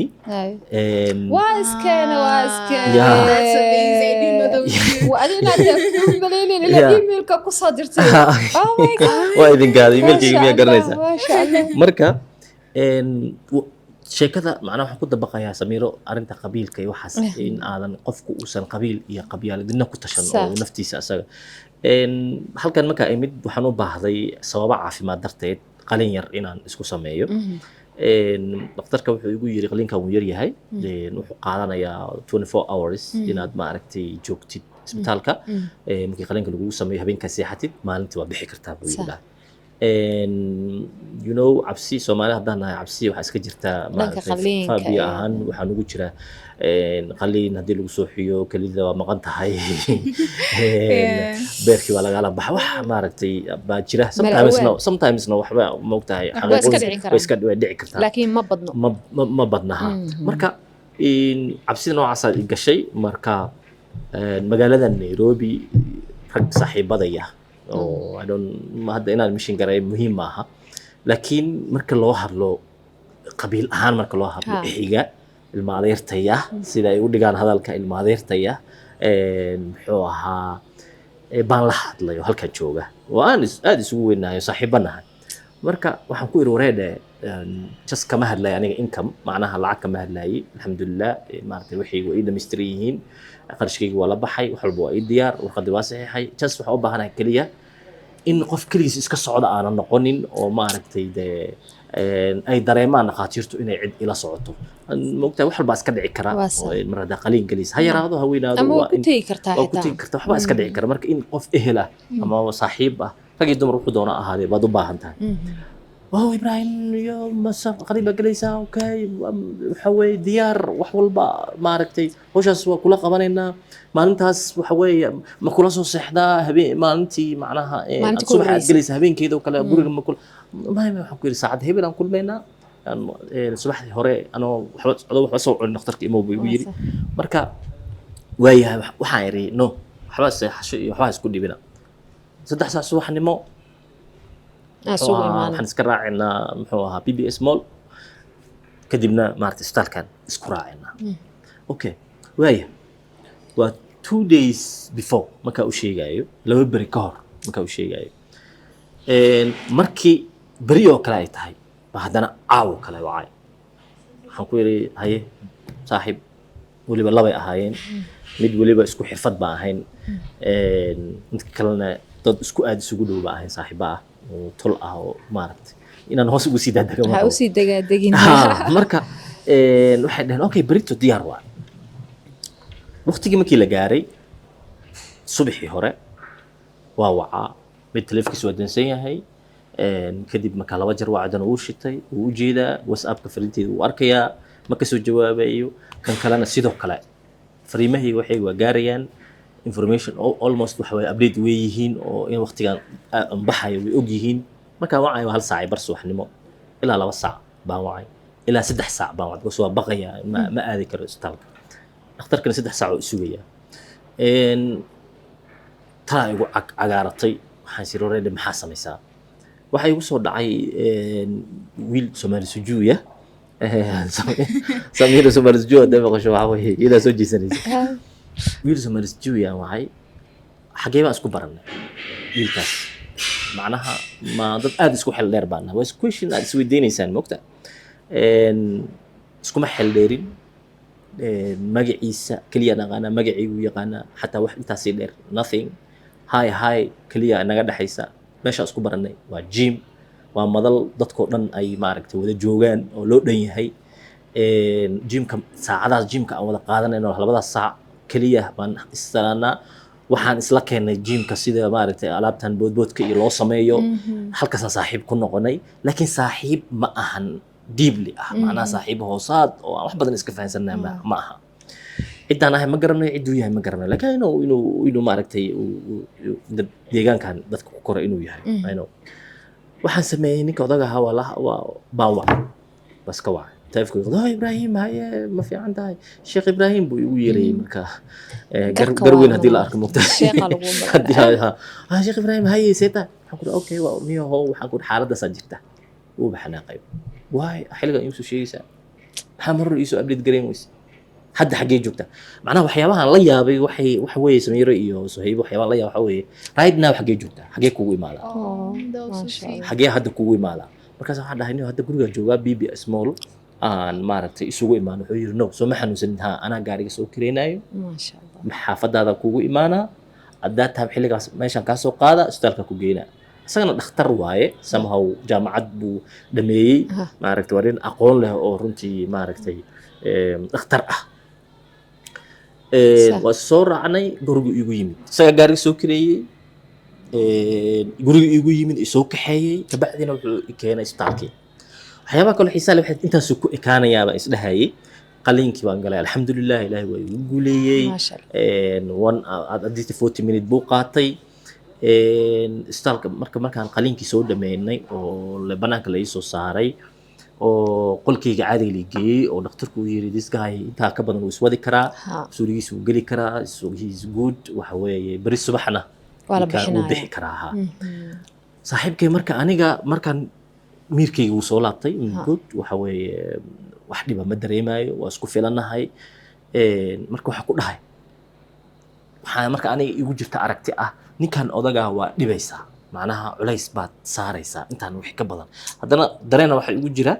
Waa iskeene, waa iskeene. That's amazing. I didn't know that was you. Waa adina hadda ku malaynayn ilaa emailka ku soo dirtay. Oh my God. Waa idin gaaday emailkayga miyaa garanaysaa? Maasha Allah. Marka sheekada macnaha waxaan ku dabaqayaa, Samiiro, arrinta qabiilka iyo waxaas, in aadan qofku uusan qabiil iyo qabyaaladina ku tashan oo uu naftiisa asaga. Halkan markaa imid waxaan u baahday sababo caafimaad darteed qalin yar inaan isku sameeyo. Dhakhtarka wuxuu igu yiri qalinkan wuu yar yahay. Wuxuu qaadanayaa 24 hours inaad maaragtay joogtid isbitaalka. Markii qalinka lagugu sameeyo habeenkaa seexatid, maalintii waa bixi kartaa buu yidhi. Cabsi Soomaali haddaan nahay, cabsi waxaa iska jirtaa maaragtay qalliinka phobia ahaan waxaa nugu jira qaliin haddii lagu soo xiyo kelida waa maqan tahay, beerkii waa lagala baxa, wax maaragtay baa jira. Sometimes-na awaal. Sometimes-na waxba maogtahay. Waa iska dhici karaan. Way iska way dhici kartaa. Laakiin ma badno. Ma badnaha. Marka cabsida noocaasaa i gashay. Marka magaalada Nairobi rag saaxiibadaya oo I don't hadda inaan mission garay muhiim maaha, laakiin marka loo hadlo qabiil ahaan, marka loo hadlo xiga ilma adeertaya, sida ay u dhigaan hadalka ilma adeertaya, muxuu ahaa, baan la hadlay oo halkan jooga oo aan aad isugu weynahay oo saaxiibo nahay. Marka waxaan ku iri, "Wareedhe, just kama hadlay aniga income, macnaha lacag kama hadlayay. Alxamdulilah, maaragtay wixii waa ii dhammaystiran yihiin, qarashkayga waa la baxay, wax walba waa ii diyaar, warqaddii waa saxiixay. Just waxaan u baahanahay keliya in qof keligiis iska socda aanan noqonin oo maaragtay dee ay dareemaan dhakhaatiirtu inay cid ila socoto. Maogtahay, wax walbaa iska dhici kara Waa sax. oo mar haddaa qaliin gelis, ha yaraado ha weynaado, ama waa waa ku tegi kartaa waa ku xitaa. tegi karta, waxbaa iska dhici kara. Marka in qof ehel ah ama saaxiib ah, rag iyo dumar wuxuu doona ahaadee, baad u baahan tahay." "Wow, Ibrahim, iyo masa qaliin baa gelaysaa? Okay, waxa weeye diyaar, wax walba maaragtay hawshaas waa kula qabanaynaa. Maalintaas waxa weeye ma kula soo seexdaa habeen maalintii macnaha Maalintii ku subax aad horreysay. gelaysa habeenkeeda oo kale guriga ma kula maya?" Waxaan ku yidhi, "Saacad hebel aan kulmaynaa. Subaxdii hore anoo waxba adoo waxba soo cunin dhakhtarka imow," buu igu Waa yidhi. sax. Marka waayahay, waxaan idhi, "No, waxba seexasho iyo waxba ha isku dhibina. 3 saac subaxnimo Aan muxuu sugu ahaa, imaano. waxaan iska raacinaa, muxuu ahaa, BBS Mall, kadibna maaragtay isbitaalkan isku raacinaa." Okay, waaya. Waa 2 days before markaa u sheegayo, 2 beri ka hor markaa u sheegayo. Markii beri oo kale ay tahay ba haddana caawo kale wacay. Waxaan ku yidhi, "Haye saaxiib." Weliba labay ahaayeen, mid weliba isku xirfad baan ahayn, midka kalena dad isku aad isugu dhow baa ahayn, saaxiiba ah oo tol ah, oo maaragtay inaan hoos ugu sii daadaga ma waxaa rabo. Usii dagaadegin. Ha, marka waxay dhaheen, "Okay, berito diyaar waa." Waqtigii markii la gaaray subaxii hore, waa wacaa, mid taleefkiisa waa dansan yahay. Kadib markaa laba jar wacdana wuu shitay, wuu u jeedaa WhatsAppka fariinteeda, wuu arkayaa, ma kasoo jawaabayo. Kan kalena sidoo kale, fariimahayga waxay waa gaarayaan, information almost waxa waye update way yihiin, oo in waqtigan aan baxayo way og yihiin. Markaan wacayo waa 1:15 subaxnimo, ilaa 2 saac baan wacay, ilaa 3 saac baan wacay, because waa baqayaa, ma aadi karo isbitaalka, dhakhtarkana 3 saac oo isugaya. Talaa igu cagaaratay. Waxaan siri, "Already maxaa samaysaa?" Waxaa igu soo dhacay wiil Soomaali sujuuya. Samira, Soomaali sujuuya hadday maqasho, waxaa weeye iyadaa soo jeesanaysa. Wiil Soomaali sujuuya aan wacay. Xagee baan isku barannay wiilkaas? Macnaha ma dad aad isku xel dheer baan nahay? Waa question aad isweydiinaysaan, mogta. Iskuma xel dheerin. Magaciisa keliya naqaanaa, magacaygu yaqaanaa, xataa wax intaasii dheer nothing. Hi hi keliya naga dhexaysa. Meesha isku barannay waa gym, waa madal dadkoo dhan ay maaragtay wada joogaan oo loo dhan yahay. Gymka, saacadahaas gymka aan wada qaadanayno, labadaas saac keliya baan istalaanaa. Waxaan isla keennay gymka, sida maaragtay alaabtan boodboodka iyo loo sameeyo. Halkaasaan saaxiib ku noqonay, laakiin saaxiib ma ahan deeply ah, macnaha saaxiib hoosaad oo aan wax badan iska fahansannahay ma aha. Ciddaan ahay ma garanayo, cidduu yahay ma garanayo, laakiin inuu maaragtay deegaankan dadka ku koray inuu yahay I know. Waxaan sameeyey, ninka odaga ahaa waa la waa baan wacay, bas ka wacay taleefonka. Oh, "Ibraahim, haye, ma fiican tahay?" Sheekh Ibraahim buu igu yeerayay. Marka Garka gar weyn waa haddii la arko, mogta. Sheekha lagu baraa. Haddii ha, "Sheekh Ibraahim, haye, see tahay?" Waxaan ku okay, waa niyahow. Waxaan ku xaaladaasaa jirta. Wuuba xanaaqay. "Waay xilligan iigu soo sheegaysaa? Maxaa marar iisoo update gareyn weyse? Hadda xaggee joogtaa?" Macnaha waxyaabahan la yaabay waxay waxa weeye, Samiiro iyo Suhaybo, waxyaabahan la yaabay waxa weeye, right now xaggee joogtaa? Xaggee kugu imaadaa? Oh, that was so Masha sweet. Xaggee hadda kugu imaadaa? Markaas waxaan dhahay, "Niyo, hadda gurigaa joogaa, BBS Mall aan maaragtay isugu imaano." Wuxuu yiri, "No, soo ma xanuunsanin? Ha, anaa gaariga soo kireynayo." Maasha Allah. Xaafadaada kugu imaanaa haddaa tahay, xilligaas meeshaan kaa soo qaada, isbitaalka ku geynaa. Isagana dhakhtar waaye, somehow jaamacad buu dhameeyey. Maaragtay, waa nin aqoon leh oo runtii maaragtay dhakhtar ah. Waa soo raacnay, gurigu igu yimid, isagaa gaariga soo kireeyey, guriga igu yimid, isoo kaxeeyey, kabacdina wuxuu i keenay isbitaalkii. Waxyaabaha kaloo xiisaa leh, waxay intaasuu ku ekaanayaa baan isdhahayay. Qaliinkii baan galay, alxamdulilah, Ilaahay waa igu guuleeyey. Maasha Allah. One at least 40 minute buu qaatay. Isbitaalka marka markaan qaliinkii soo dhameynay oo banaanka la ii soo saaray oo qolkayga caadiga la geeyey oo dhakhtarku uu yiri, "This guy intaa ka badan wuu iswadi karaa, suurigiisa wuu geli karaa, so he is good, waxa weeye beri subaxna waa la ninkaan wuu bixinaya. bixi karaa." Ha, saaxiibkay, marka aniga markaan miirkayga wuu soo laabtay, good, waxa weeye wax dhiba ma dareemayo, waa isku filanahay. Marka waxaa ku dhahay, waxaa marka aniga igu jirta aragti ah, ninkan odagaa waa dhibaysaa, macnaha culays baad saaraysaa intaan wixii ka badan. Haddana dareena waxaa igu jira,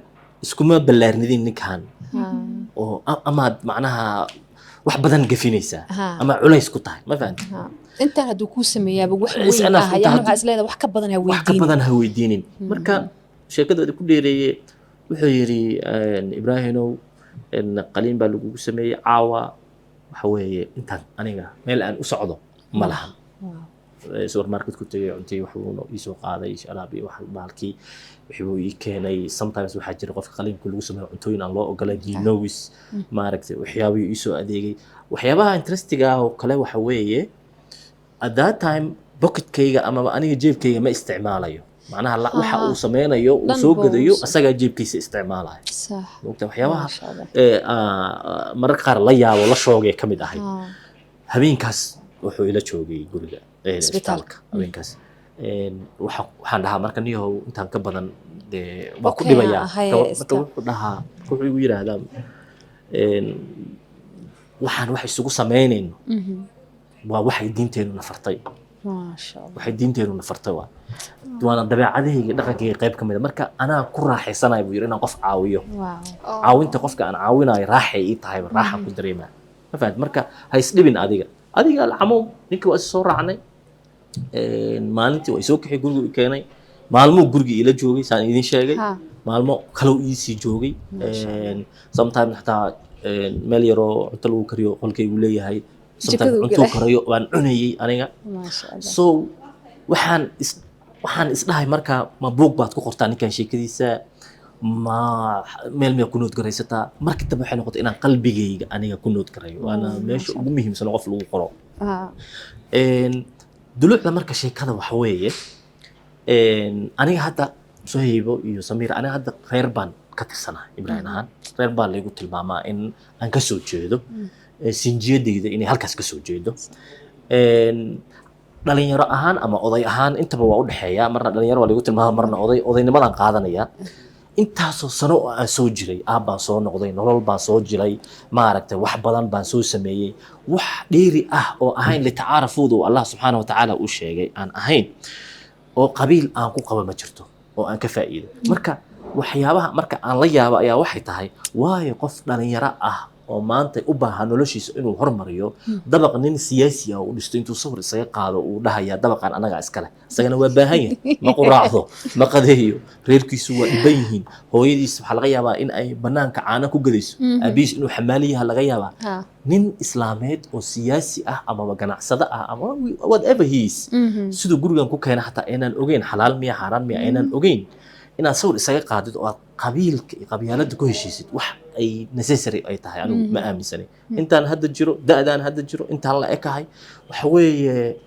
iskuma ballaarnidin ninkan oo amaad macnaha wax badan gafinaysaa ama culays ku tahay, ma fahanti? Intaan hadduu kuu sameeyaaba wax Is weyn enough, ah intaa yani waxaa is leedahay wax ka badan ha wax ka weydiinin. badan ha weydiinin. Marka sheekadooda ku dheereeye, wuxuu yidhi, "Ibraahimow, qaliin baa lagugu sameeyey caawa, waxa weeye intaan aniga meel aan u socdo ma lahan." Supermarket ku tegay, cuntay, wax buu ii soo qaaday, alaab iyo wax baalkii wixii buu ii keenay. Sometimes waxaa jira qofka qaliinka lagu sameeyo cuntooyin aan loo ogolayn, he knows, maaragtay, waxyaabihii ii soo adeegay. Waxyaabaha interestiga ah oo kale waxa weeye, at that time pocketkayga amaba aniga jeebkayga ma isticmaalayo, macnaha waxa uu sameynayo uu Dhan soo buu gadayo asagaa jeebkiisa isticmaalayo. Mogta, waxyaabaha Masha Allah. ee, mararka qaar la yaabo, la shoogay ka mid ahayd. Habeenkaas wuxuu ila joogay guriga, Isbitaalka. isbitaalka habeenkaas. Waxaan dhahaa, marka, "Niyahow, intaan ka badan dee waa ku Okay, dhibayaa." ahaye, Marka wuxuu dhahaa, wuxuu igu yidhaahdaa, "Waxaan wax isugu samaynayno waa waxay diinteennu na fartay." Maasha Allah. Waxay diinteenu na fartay waa waana dabeecadahayga, dhaqankayga qayb ka mid a. Marka anaa ku raaxaysanaya, buu yidhi, inaan qof caawiyo. Caawinta qofka aan caawinayo raaxay ii tahay, raaxan ku dareemaa, ma fahamtid? Marka ha isdhibin adiga. Adiga alcamuum, ninkii waa is soo raacnay. Maalintii waa isoo kaxay, gurigu i keenay. Maalmuu gurigii ila joogay, saan idin sheegay. Maalmo kalow iisii joogay. Masha Allah. Sometimes xataa meel yaroo cunto lagu kariyo qolkaygu leeyahay, sometimes Jikaduu cuntuu galay. karayo waan cunayay aniga. Maasha Allah. So waxaan isdhahay, marka ma buug baad ku qortaa ninkan sheekadiisa, ma meel miyaa ku note garaysataa? Markii dambe waxay noqotay inaan qalbigayga aniga ku note garayo, waana meesha Masha ugu muhiimsan oo qof lagu qoro. Dulucda marka sheekada waxa weeye, aniga hadda Sohaybo iyo Samiir, aniga hadda reer baan ka tirsanahay. Ibraahim ahaan reer baa laygu tilmaamaa in aan ka soo jeedo. Sinjiyadayda inay halkaas ka soo jeedo. Dhalinyaro ahaan ama oday ahaan intaba waa u dhexeeya. Marna dhalinyaro waa laygu tilmaama, marna oday, odaynimadaan qaadanaya. Intaasoo sano oo aan soo jiray, aab baan soo noqday, nolol baan soo jiray, maaragtay, wax badan baan soo sameeyey. Wax dheeri ah oo ahayn litacaarafuuda uu Allah subxaana wa tacaala uu sheegay aan ahayn oo qabiil aan ku qabo ma jirto oo aan ka faa'iido. Marka waxyaabaha marka aan la yaabo ayaa waxay tahay, waayo qof dhalinyaro ah oo maanta u baahan noloshiisa inuu hormariyo, dabaq nin siyaasi ah uu dhisto intuu sawir isaga qaado uu dhahayaa, "Dabaqan anagaa iskale." Isagana waa baahan yahay, ma quraacdo, ma qadeeyo, reerkiisu waa dhiban yihiin, hooyadiis waxaa laga yaabaa in ay banaanka caano ku gadayso, aabihiis inuu xamaaliyaha laga yaabaa. Nin islaameed oo siyaasi ah amaba ganacsado ah ama whatever he is, siduu gurigan ku keena xataa aynaan ogeyn, xalaal miya, xaaraan miya aynaan ogeyn, inaad sawir isaga qaadid oo aad qabiilka iyo qabyaaladda ku heshiisid, wax ay necessary ay tahay anigu ma aaminsanay. Intaan hadda jiro, da'daan hadda jiro, intaan la ekahay, waxa weeye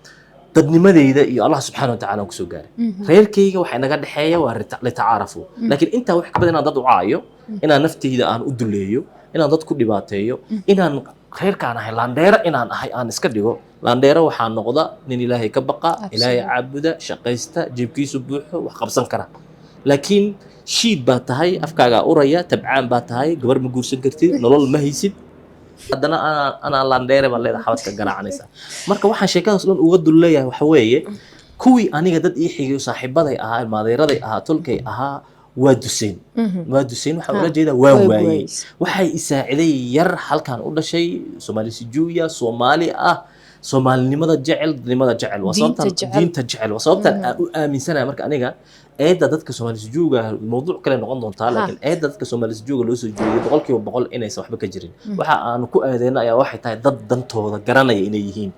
dadnimadeyda iyo Allah subxaana wa tacaala aan kusoo gaaray. Reerkayga waxa inaga dhexeeya waa litacaarafu, laakiin intaa wax ka badan inaan dad u caayo, inaan nafteyda aan u duleeyo, inaan dad ku dhibaateeyo, inaan reerkaan ahay laandheero, inaan ahay aan iska dhigo laandheero, waxaa noqda nin Ilaahay ka baqa, Ilaahay caabuda, shaqaysta, jeebkiisu buuxo, wax qabsan kara. Laakiin shiid baa tahay, afkaagaa uraya, tabcaan baa tahay, gabar ma guursan kartid, nolol ma haysid, haddana anaa laandheere baa leedahay, xabadka garaacanaysa. Marka waxaan sheekadaas dhan uga dul leeyahay waxa weeye, kuwii aniga dad ii xigay, saaxiibaday ahaa, ilmaadeeraday ahaa, tolkay ahaa, waa duseen, waa duseen. Waxaan ula jeedaa waan Way waayey. waayey. Waxay isaaciday yar halkan u dhashay, Soomaali sijuuya, Soomaali ah, Soomaalinimada jecel, dadnimada jecel, waa Diinta sababtan jecel. Diinta jecel waa sababtan aan u aaminsanahay. Marka aniga eedda dadka Soomaali sijuuga mawduuc kale noqon doontaa, laakiin eedda dadka Soomaali sijuuga loo soo jeediyay 100% inaysan waxba ka jirin. Waxa aanu ku aadeyna ayaa waxay tahay dad dantooda garanaya inay yihiin.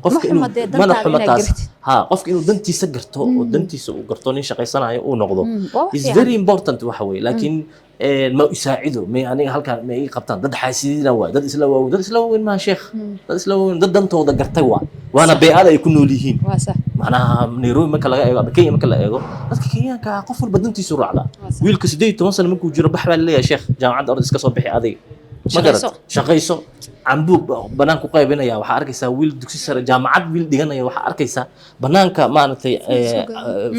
Qofka Ma inuu xuma dee mana dantaada xuma inaad taas. garatid. Ha, qofka inuu dantiisa garto oo dantiisa uu garto, nin shaqaysanayo uu noqdo Waa wax is fiican. very important waxa weeye. Laakiin ma isaacido, may aniga halkaan ma ii qabtaan, dad xaasidiina waay, dad isla waaweyn, dad isla waaweyn maa sheekh, dad isla waaweyn, dad dantooda gartay waa, waana beecada ay ku nool yihiin. Waa sax. Macnaha Nairobi marka laga eego ama Kenya marka la eego, dadka Kenyaanka ah qof walba dantiisu raacdaa. Waa sax. Wiilka 18 sano markuu jiro, bax baa laleeyahay, sheekh, jaamacadda orod iska soo bixi adiga, ma garat? Shaqayso. Shaqayso, cambuu banaan ku qaybinaya. Waxaa arkaysaa wiil dugsi sare, jaamacad wiil dhiganaya, waxaa arkaysaa banaanka, maaragtay,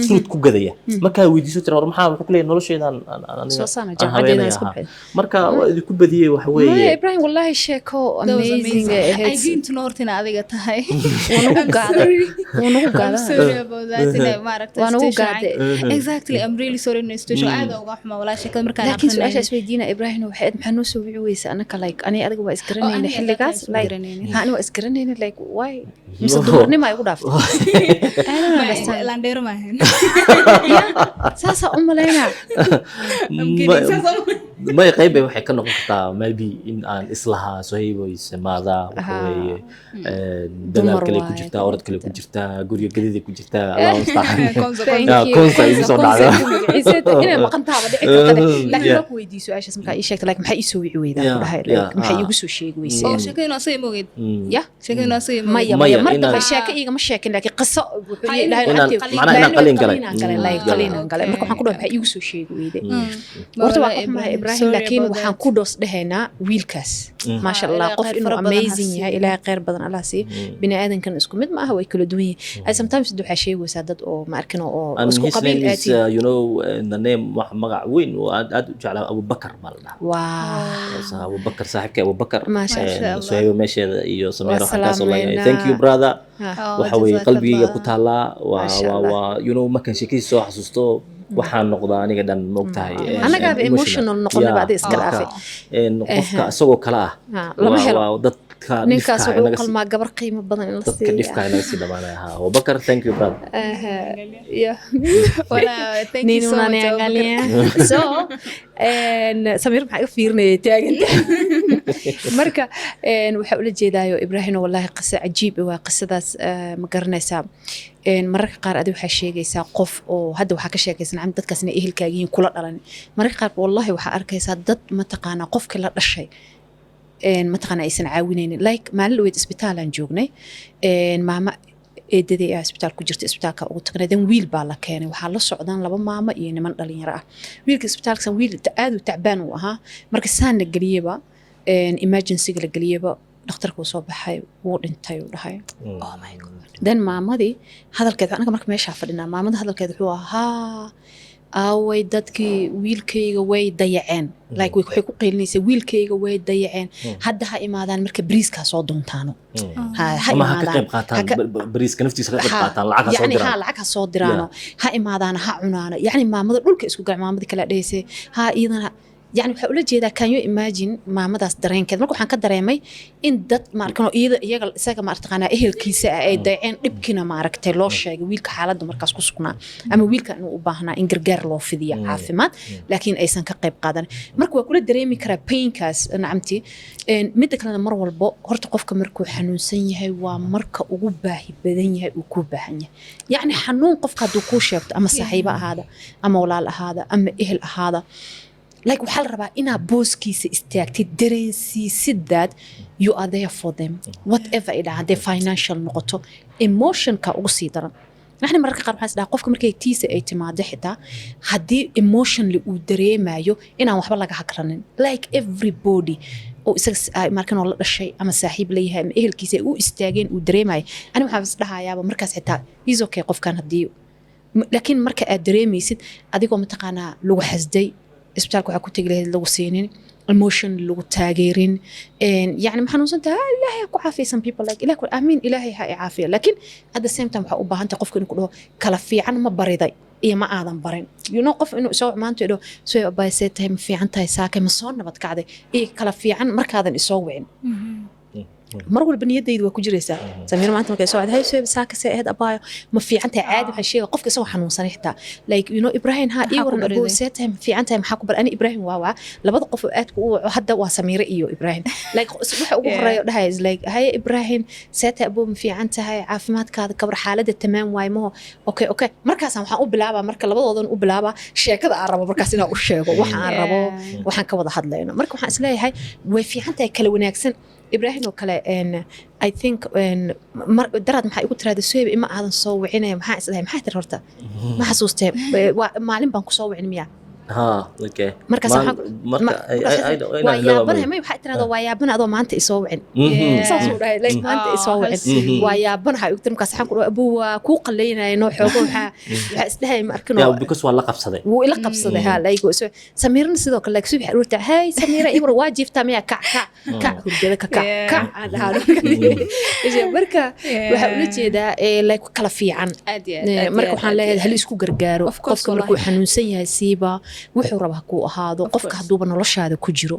fruit ku gadaya. Markaa weydiiso tira, war maxaa? Wuxuu ku leeyahay, nolosheedaan aniga Soo saana aan jaamacadeeda habeenaya. iska bixin. Marka waa idinku badiyey waxa Maya weeye. Ibrahim, wallahi sheeko That was amazing amazing. ay I ahayd. didn't know horta ina adiga tahay. Wuu nagu gaaday, wuu nagu I'm gaaday. sorry about that. Inay maaragtay Waa nagu situation gaaday. Exactly. I'm really sorry in situation. Aad uga xumaa walaa sheekada markaan Laakiin aqrinayay. su-aasha isweydiina, Ibrahim, waxay ahayd, maxaa noo soo wici weysa anaka? Like ani adiga waa isgaranayna aniga xilligaas, that time like isgaranaynin. Ha, ani waa isgaranayna, like why? Mise dumarnimo ay igu dhaaftay? I don't understand. Landheero maahan. Saasaa u malaynaa. I'm kidding. Saas May, qayb bay waxay ka noqon kartaa maybe in aan islahaa Sohayboy semaada waxa weeye dadaal Dumar kale ku waaye. jirtaa, orod kale ku jirtaa, guriga gadiday ku jirtaa, Allahu mustacaan. Konso, Thank Yeah, you. konsa igu soo dhacda. Inay maqan taaba dhici karta leh. Laakiin waa ku weydiiyey su-aashaas markaa ii sheegtay, like maxaa ii soo wici weydaa ku dhahay, like maxaa iigu soo sheegi weysay? Oo sheekadii asaga ma ogeyd. Ya. Sheekadii asaga ma Maya. ogeyd. Maya, Maya, mar dambe inaan- sheeko iigama sheekin, laakiin qiso wuxuu Ha, ii dhahay Inaan- macnaha inaan qalin galay. Qaliinaan galay, like qaliinaan galay. Marka waxaan ku dhahay, maxaa iigu soo sheegi weyday? Horta waa ka xumahay, Ibrahim. Ibrahim, laakiin waxaan ku dhoos dhehaynaa wiilkaas, maasha Allah, qof inuu amazing yahay. Ilaahay khayr badan Allah siiyo. Bini aadankan isku mid ma aha, way kala duwan yihiin. Sometimes waxaa sheegaysaa dad oo ma arkin oo isku qabiil aati, the name, wax magac weyn oo aad aad u jeclaa, Abubakar baa la dhahaa. Abubakar, saaxiibkay Abubakar. Maasha. Suhayba meesheeda iyo Samiiro halkaas oo leeyahay, thank you, brother. Waxa weeye qalbigayga ku taallaa. Waa markaan sheekadiisa soo xasuusto, waxaan noqdaa aniga dhan, maogtahay? Anagaaba emotional noqonaba, adiga iska dhaafay. Qofka isagoo kale ah lama helo. Dadka ninkaas wuxuu u qalmaa gabar qiimo badan in la dadka siiyo. Dhifka inaga sii dhamaanaya. Ha, Abubakar, thank you, brother. Thank you so much, Abubakar. So Samiir maxaa iga fiirinayay taaganta? Marka waxaa ula jeedaayo, Ibraahino, wallahi qiso cajiib waa qisadaas. Ma garanaysaa, mararka qaar adi waxaa sheegaysaa qof oo hadda waxaa ka sheekaysan cam dadkaas inay ehelkaaga yihiin, kula dhalan. Mararka qaar wallahi waxaa arkaysaa dad mataqaanaa qofkii la dhashay mataqaanaa aysan caawinaynin. Like maalin dhaweyd isbitaalaan joognay, maama eedaday ah isbitaal ku jirta, isbitaalka ugu tagnay. Dan wiil baa la keenay, waxaa la socdaan laba maamo iyo niman dhalinyaro ah. Wiilka isbitaalka wiil aad u tacbaan uu ahaa. Marka saan la geliyeba, emergencyga la geliyeba, dhakhtarka uu soo baxay, wuu dhintay, uu dhahay. Oh my God. Then maamadii hadalkeed, anaga marka meeshaa fadhinaa, maamada hadalkeed wuxuu ahaa, "Aaway dadkii? Wiilkayga way dayaceen." Like waxay ku qeylinaysaa, "Wiilkayga way dayaceen. Hadda ha imaadaan marka bariiskaa soo doontaano." Ha ama ha ka imaadaan. Qayb qaataan bariiska naftiisa ka qayb qaataan, lacag ha soo yacni ha diraan. Lacag ha soo diraano, ha imaadaana, ha cunaano. Yacni maamada dhulka isku gal, maamadii kale dhehaysay ha iyadana. Yani waxaa ula jeedaa, can you imagine maamadaas dareenkeed? Marka waxaan ka dareemay in dad maarkano iyada iyaga isaga maartaqaanaa ehelkiisa ah ay dayaceen, dhibkiina maaragtay loo sheegay wiilka xaaladda markaas ku sugnaa ama wiilka inuu u baahnaa in gargaar loo fidiyo caafimaad, laakiin aysan ka qayb qaadan. Marka waa kula dareemi karaa painkaas, nacamti. Midda kalena, mar walbo horta qofka markuu xanuunsan yahay waa marka ugu baahi badan yahay uu kuu baahan yahay. Yacni xanuun qofka hadduu kuu sheegto, ama saaxiibo ahaada ama walaal ahaada ama ehel ahaada, like waxaa la rabaa inaad booskiisa istaagtid, dareensiisid that you are there for them, whatever ay dhahaan, hadday financial noqoto, emotionka ugu sii daran. Naxni mararka qaar waxaan is dhahaa, qofka markay tiisa ay timaado, xitaa haddii emotionally uu dareemayo, inaan waxba laga hagranin. Like everybody oo isaga markan oo la dhashay ama saaxiib leeyahay ama ehelkiisa ay u istaageen uu dareemayo, ani waxaan is dhahayaaba markaas xitaa is okay qofkan haddii. Laakiin marka aad dareemaysid adigoo mataqaanaa lagu xasday, isbitaalka waxaa ku tegi lahayd lagu siinin, emotion lagu taageerin, yani ma xanuunsan tahay, Ilaahay ha ku caafiya. Some people like ilaah amiin, Ilaahay ha i caafiya, laakiin at the same time waxaa u baahan tahay qofka inuu ku dhaho kala fiican, ma bariday iyo ma aadan barin. Qof inuu isoo maanta idho, "Soo abaay, see tahay? Ma fiican tahay? Saakay ma soo nabad kacday?" iyo kala fiican markaadan isoo wicin, mar walba niyaddaydu waa ku jiraysaa. Samiir maanta markay soo wacday, "Hay soo saaka, see ahayd abaayo? Ma fiican tahay?" Caadi waxaan sheegay qofka isagoo xanuunsanay xitaa, like "Ibrahim, ha ii waran aboo, see tahay? Ma fiican tahay? Maxaa ku bar?" Ani Ibrahim waa labada qof oo aadku u waco hadda waa Samiire iyo Ibrahim. Like waxa ugu horeeya dhahay is like, "Haye Ibrahim, see tahay aboo? Ma fiican tahay? Caafimaadkaada kabar? Xaaladda tamaam waay maho?" Okay. Markaasaan waxaan u bilaabaa, marka labadoodan u bilaabaa sheekada aan rabo markaas inaan u sheego, waxa aan rabo, waxaan ka wada hadlayno. Marka waxaan isleeyahay way fiican tahay kala wanaagsan. Ibrahim oo kale, I think daraad maxaa igu tiraahda, "Suhayb, ima aadan soo wicinaya." Maxaa isdahay? Maxaa tiri horta? Ma xasuustee? Waa maalin baan kusoo wicin miya? Ha, okay. Markaas waa yaabanahay. May, waxaa tirahdaa, "Waa yaabana adoo maanta isoo wicin." Saasuu dhahay, like maanta isoo wicin, waa yaabanahay ugu tiri. Markaas waxaan ku dhahay, "Abuu, waa kuu qaleynaya noo xoogo." Waxaa isdhahay, ma arkin. Because waa la qabsaday. Wuu ila qabsaday. Ha, like Samiirna sidoo kale, like subax aroorta, "Hey Samiira, ibra, waa jiiftaa miya? Kac, kac, kac, hurdada ka kac, kac," aan dhahaa. Marka waxaa ula jeedaa, like kala fiican. Marka waxaan leeyahay hal isku gargaaro qofka markuu xanuunsan yahay, siiba wuxuu rabaa kuu ahaado. Qofka hadduuba noloshaada ku jiro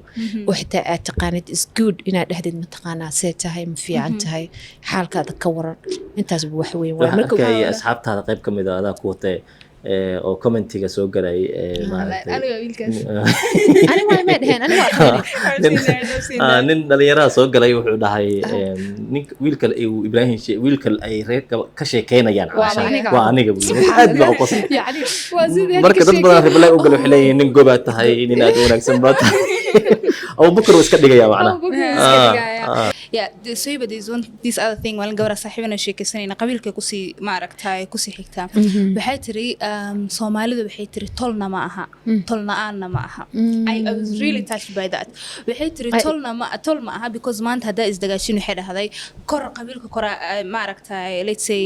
oo xitaa aad taqaanid, is good inaad dhahdid, "Mataqaanaa, see tahay? Ma fiican tahay? Xaalkaada ka waran?" Intaasba wax weyn waay. Marka asxaabtaada qayb ka mid a adaa ku watay oo commentiga soo galay. Ani waay, may dheheen, ani waa nin dhalinyaraha soo galay, wuxuu dhahay nin wiilka Ibrahim, wiilka ay reer ka sheekeynayaan waa aniga. Aad baa u qosay. Marka dad badan reply u galay, waxay leeyihiin nin gobaad tahay, nin aad u wanaagsan baa tahay. Abubakar uu iska dhigayaa macnaha. Yeah, so but there's one this other thing. Maalin gabadha saaxiibana sheekaysanayna, qabiilkay kusii maaragtay kusii xigtaa, waxay tiri Soomaalida, waxay tiri, tolna ma aha, tolna-aanna ma aha. I was really touched by that. Waxay tiri tolna ma tol ma aha, because maanta haddaa isdagaashin, waxay dhahday, kor qabiilka kora maaragtay, let's say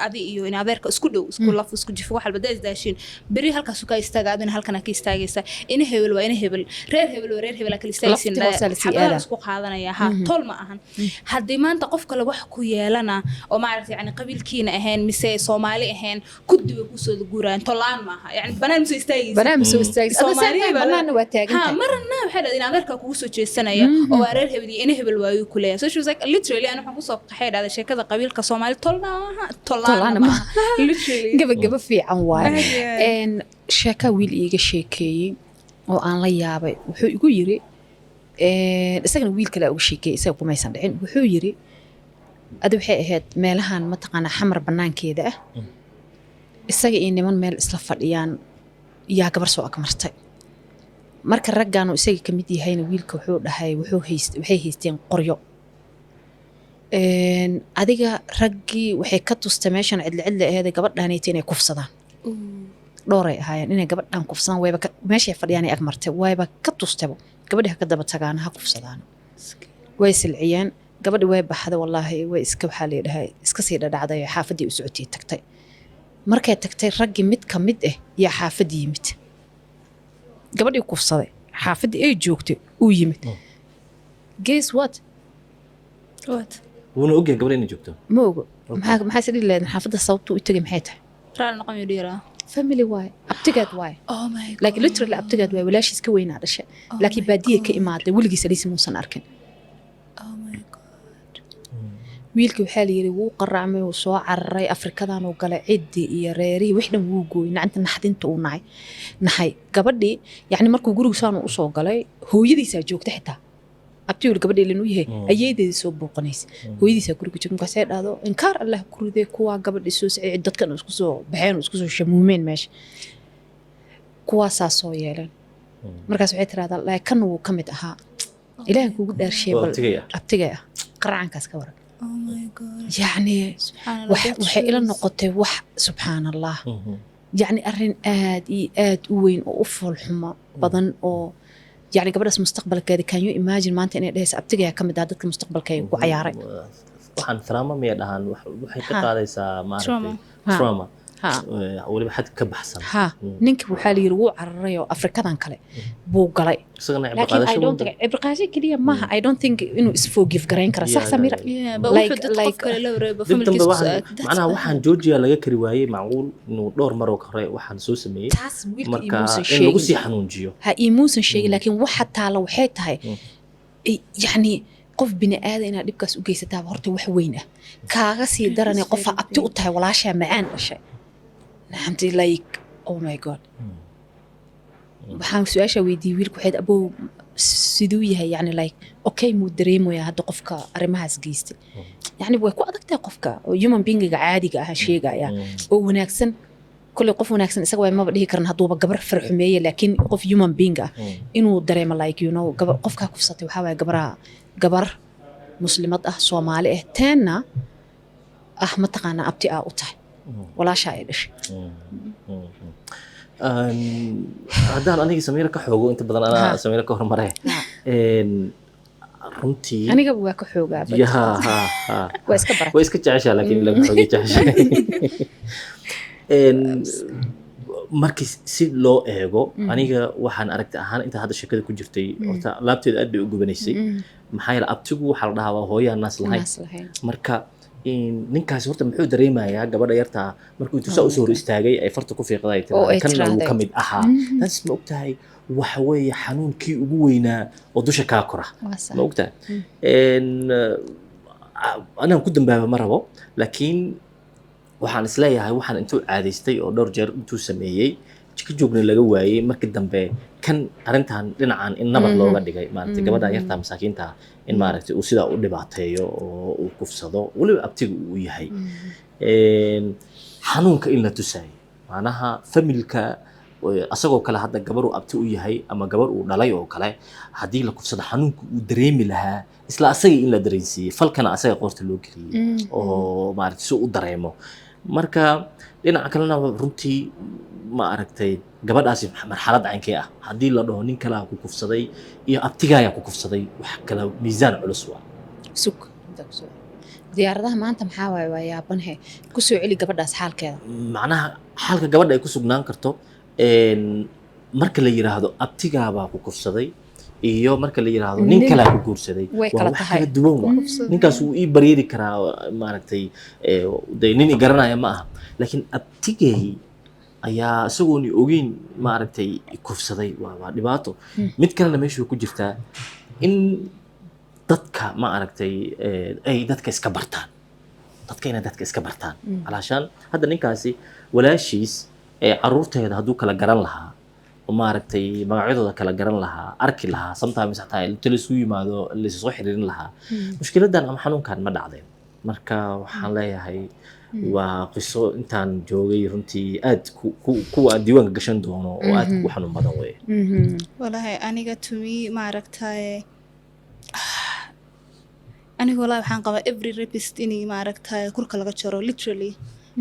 adi iyo in adeerka isku dhow, isku laf, isku jifo, wax walba, haddaa isdagaashin, beri halkaasu ka istaaga, adina halkana ka istaagaysa. Ina hebel waa ina hebel, reer hebel waa reer hebel, aa kala istaagaysin. Lafti hoosaa lasii Xabadaha aadaa. Isku qaadanaya ha tol ma ahan. Haddii maanta qof kale wax ku yeelana oo maaragtay yani qabiilkiina ahayn mise Soomaali ahayn, kuddi way kusoo guurayaan. Tollaan maaha, yani banaan masoo istaagaysa. Banaan ma soo istaagaysa. Soomaaliya Adoo banaanna waa taagan ha tahay. Marna waxay dhahday in adeerkaa kugu soo jeesanaya oo waa reer hebel iyo ina hebel waayuu ku leeyahay. So she was like, literally, ana waxaan kusoo qaxay, dhahday, sheekada qabiilka Soomaali tolna maaha, Tollaana tollaana maaha. maaha, literally. Gabagaba fiican waaye. Aad iyo aad. Sheekaa wiil iiga sheekeeyey oo aan la yaabay. Wuxuu igu yiri, isagana wiil kale uga sheekeeyey, isaga kumaysan dhicin. Wuxuu yiri, adi waxay ahayd meelahan mataqaanaa Xamar banaankeeda ah, isaga iyo niman meel isla fadhiyaan yaa gabar soo agmartay. Marka raggaanu isaga ka mid yahayna, wiilka wuxuu dhahay wuxuu hayst waxay haysteen qoryo. Adiga raggii waxay ka tustay meeshan cidli cidli aheed gabadhanayta inay kufsadaan. Dhooray ahaayeen inay gabadhan kufsadaan. Wayba meeshay fadhiyaan ay agmartay, wayba ka tustayba gabadhi ha ka daba tagaan, ha kufsadaan. Way silciyeen gabadhi, way baxday. Wallaahi way iska, waxaa la yidhahay, iska sii dhadhacday oo xaafaddii u socotay tagtay. Markay tagtay, raggii mid ka mid ah yaa xaafaddii yimid, gabadhii kufsaday xaafaddii ay joogtay uu yimid. Guess what? What? Wuuna ogyahay gabadha inay joogto. Ma ogo. Maxaa is dhihi lahayd xaafadda sababtuu u tegay maxay tahay? Raali noqon yuu dhiiraa. Family waaye, abtigeed waaye. Oh my God. Like literally abtigeed waaye, walaashiis ka weynaa dhashay. Oh laakiin my baadiye ka God. imaaday, weligiis aliisi muusan arkin. Oh my God. Wiilkii waxaa la yidhi wuu qaraacmay, wuu soo cararay, Afrikadan uu galay, ciddii iyo reerihii wix dhan wuu gooyey, nacanta naxdinta uu nacay naxay gabadhii. Yacni markuu gurigu saan uu usoo galay, hooyadiisaa joogta xitaa. Abti yuri gabadhii ilan u yahay, ayeedeedii soo booqanaysa, hooyadiisaa guriga joogta. Markaasay dhahdo, inkaar Allah ku riday kuwaa gabadhii soo sacay, dadkan isku soo baxeen oo isku soo shamuumeen meesha, kuwaasaa soo yeeleen. Markaas waxay tirahdaa like kan wuu ka mid ahaa, Ilaahan kugu dhaarshee. Waa bal abtigay ah. Abtigay ah, qaracankaas ka waran. Oh my God. Yacni Subxaan Allah, waxay ila that noqotay wax, subxaan Allah, yacni arrin aad iyo aad u weyn oo u foolxumo badan oo yacni gabadhaas mustaqbalkeeda, can you imagine maanta inay dhehaysa abtigayaa ka mid ah dadka mustaqbalkeega ku cayaaray? Waxaan trauma miyay dhahaan? Waxay ka Ha. qaadaysaa Trauma. maaragtay Ha. trauma. Ha. Weliba xad ka baxsan. Ha, ninka waxaa la yidhi wuu cararay oo Afrikadan kale buu galay. Isagana cibro laakiin I qaadasho don't think cibriqaasho keliya maaha. I don't think inuu isforgive garayn kara, sax Samira? Yeah, but wuxuu dad qof kale la wareebo dib dambe familkiisa waxaan that's macnaha bad. Waxaan Georgia laga kari waayey, macquul inuu dhowr maroo hore waxaan soo sameeyey. Taas wiilka Marka imuusan in lagu sii sheegin. xanuunjiyo. Ha, imuusan sheegin, laakiin waxa taala waxay tahay yacni qof bini aadan inaad dhibkaas u geysataaba horta wax weyn ah, kaaga sii daranay qofa abti u tahay, walaashaa macaan dhashay. Nacamti, like, oh my God. Waxaan su-aasha weydiiyey wiilku, waxayd, abow siduu yahay, yani like okay muu dareemayaa hadda qofka arrimahaas geystay? Yani way ku adag tahay qofka oo human beingiga caadiga ah sheegaya oo wanaagsan. Kolley qof wanaagsan isaga waay maba dhihi karan hadduuba gabar farxumeeye, laakiin qof human being ah inuu dareemo like gabar qofkaa kufsatay waxaa waaye gabaraha, gabar muslimad ah, Soomaali ah, teenna ah, mataqaanaa, abti aa u tahay, walaashaa ay dhashay. Haddaan aniga Samiira ka xoogo inta badan anaa Samiira ka hormare. Runtii anigaba waa ka xoogaa but ya ha ha waa iska barat. Way iska jeceshaa, laakiin laga xoogay jeceshaa. Markii si loo eego, aniga waxaan aragti ahaan inta hadda sheekada ku jirtay, horta laabteeda aad bay u gubanaysay. Maxaa yeele abtigu waxaa la dhahaa waa hooyaan naas lahayn. Naas lahayn. Marka ninkaasi horta muxuu dareemayaa gabadha yartaa markuu intuu saa usoo hor istaagay ay farta ku fiiqday ay Oo ay tiraahday kanna wuu ka tiraahday. mid ahaa? Taas ma ogtahay waxa weeye xanuunkii ugu weynaa oo dusha kaa kora. Waa sax. Ma ogtahay, anaan ku dambaaba ma rabo, laakiin waxaan isleeyahay waxaan intuu caadaystay oo dhowr jeer intuu sameeyey jika joogna laga waayey, markii dambe kan arrintan dhinacan in nabar looga dhigay maaragtay gabadha yartaa masaakiinta ah, in maaragtay uu sidaa u dhibaateeyo oo uu kufsado, weliba abtiga uu yahay. Xanuunka in la tusayo macnaha familka. Asagoo kale hadda gabar uu abti u yahay ama gabar uu dhalay oo kale haddii la kufsado, xanuunka uu dareemi lahaa isla asaga in la dareensiiyey, falkana asaga qoorta loo geliyey oo, maaragtay, si uu u dareemo. Marka dhinaca kalena runtii, ma aragtay, gabadhaasi marxalad caynkee ah haddii la dhaho nin kalaa ku kufsaday iyo abtigaayaa ku kufsaday, wax kala miisaan culus waa. Sug, intaa kusoo diyaaradaha maanta maxaa waaye? Waa yaabanhe. Kusoo celi gabadhaas xaalkeeda. Macnaha xaalka gabadha ay ku sugnaan karto marka la yiraahdo abtigaabaa ku kufsaday iyo marka la yiraahdo nin kalaa ku guursaday way waa kala wax tahay. kala duwan waa. Ninkaas wuu ii bareeri karaa, maaragtay, dee nin i garanaya ma aha, laakiin abtigay ayaa isagoon i ogeyn, maaragtay, i kufsaday, waa dhibaato. Mid kalena meesha way ku jirtaa in dadka, ma aragtay, ay dadka iska bartaan, dadka inay dadka iska bartaan. Calaashaan hadda ninkaasi walaashiis ee caruurteeda hadduu kala garan lahaa oo, maaragtay, magacyadooda kala garan lahaa, arki lahaa, sometimes xataa inta laisugu yimaado laisoo xiriirin lahaa, mushkiladan ama xanuunkan ma dhacdeen. Marka waxaan leeyahay waa qiso intaan joogay runtii aad kuwa aan diiwaanka gashan doono oo aad u xanuun badan weye. Walahi aniga to me, maaragtaye, aniga wallahi waxaan qabaa every rapist inay, maaragtaye, kurka laga jaro. Literally,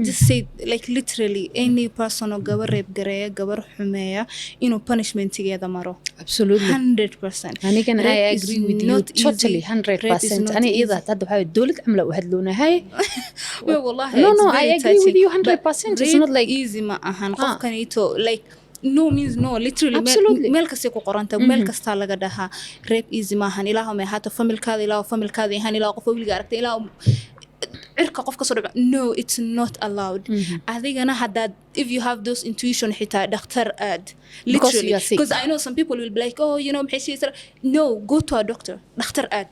just say like literally any person oo gabar rape gareeya, gabar xumeeya, inuu punishmentigeeda maro. 100%. Anigana I Rape is agree with you not easy. totally, 100%. Rape is not Ani iyada easy. hadda waxaa waye dowlad camla u hadloonahay. Well, wallahi, No, it's no, I very agree with touching. you 100%. But It's rape not like easy ma ahan. Ah. Qofkanito like no means no, literally. Meel kastay ku qoranta, meel kastaa laga dhahaa rape easy maahan. Ilaahu may ahaato familkaada, ilaahu familkaada ahaan, ilaahu qof weliga aragtay, ilaahu cirka qof kasoo dhaco, no, it's not allowed. Adigana haddaad, if you have those intuition, xitaa dhakhtar aad. Because Literally, you are sick. because I know some people will be like, "Oh, maxay sheegaysaa?" No, go to a doctor. Dhakhtar aad,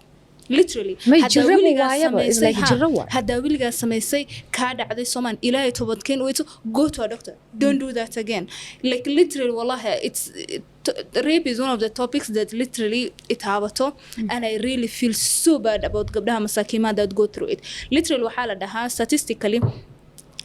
literally. May Haddaa jirro weligaa waayaba, it's samaysay- like ha, jirro waay. Haddaa weligaa samaysay, kaa dhacday soomaan, Ilaahay toobadkeen weyto, go to a doctor, don't do that again. Like literally, wallahi, rape is one of the topics that literally it taabato, and I really feel so bad about gabdhaha masaakiimaha that go through it. Literally, waxaa la dhahaa statistically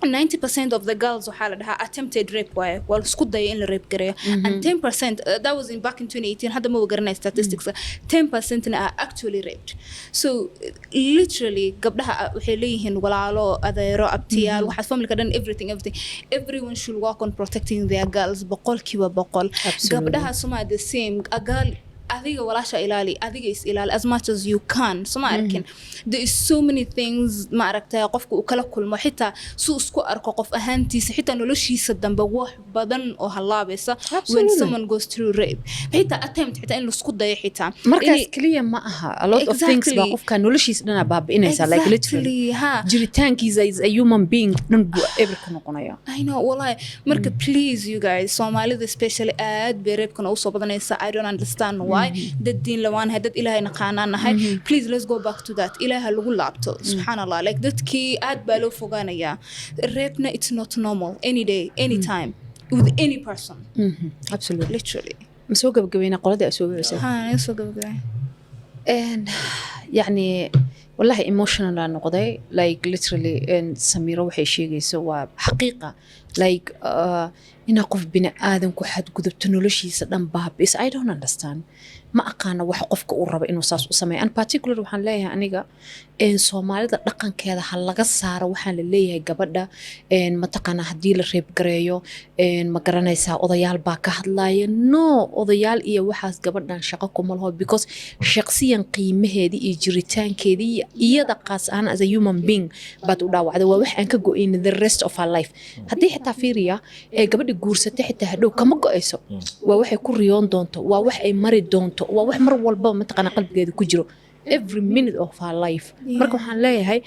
90% of the girls, waxaa la dhahaa, attempted rape waaye, waa la isku daya in la rape gareeyo, and 10%, that was in back in 2018, hadda ma garanay statistics, 10% na are actually raped. So literally gabdhaha waxay leeyihiin walaalo, adeero, abtiyaal, waxaas familka dhan, everything, everything. Everyone should work on protecting their girls, 100%. Gabdhaha suma the same, a girl, adiga walaasha ilaali, adiga is ilaali as much as you can. So ma arkin, there is so many things, ma aragtay, qofka uu kala kulmo, xitaa suu isku arko qof ahaantiisa, xitaa noloshiisa dambe wax badan oo halaabaysa when someone goes through rape, xitaa attempt, xitaa in laisku dayo xitaa. Markaas keliya ma aha, a lot of things baa qofka noloshiisa dhanaa baabi'inaysa, like literally Ha. jiritaankiisa is a human being dhan buu eber ka noqonaya. I know, wallahi. Marka please, you guys, Soomaalida especially, aad bay rape-kan ugu soo badanaysa. I don't understand why. Dad diin lawaan nahay, dad Ilaahay naqaanaan nahay. Please, let's go back to that. Ilaaha lagu laabto. Subxaan Allah, like dadkii aad baa loo fogaanayaa. Rape-na it's not normal, any day, any time, with any person. Literally. Ma soo gabagabeynaa qoladii aa soo gabagabeysay? Ha, naga soo gabagabay. Yacni wallahi emotional aan noqday, like literally. Samiro waxay sheegayso waa xaqiiqa, like inaa qof bini aadan ku xadgudubto, noloshiisa dhan baabis. I don't understand, ma aqaano wax qofka uu rabo inuu saas u sameeyo. And particular waxaan leeyahay aniga Soomaalida dhaqankeeda ha laga saaro. Waxaan la leeyahay gabadha mataqaanaa haddii la rape gareeyo, ma garanaysaa, odayaal baa ka hadlaya. No, odayaal iyo waxaas gabadhan shaqo kuma laho, because shaqsiyan qiimaheedii iyo jiritaankeedii iyo iyada qaas ahaan as a human being baad u dhaawacday. Waa wax aan ka go-ayn the rest of her life. Haddii xitaa fiiriya ee gabadha guursatay, xitaa hadhow kama go-ayso. Waa waxay ku riyoon doonto, waa wax ay mari doonto, waa wax mar walbaba mataqaana qalbigeeda ku jiro every minute of her life. Marka waxaan leeyahay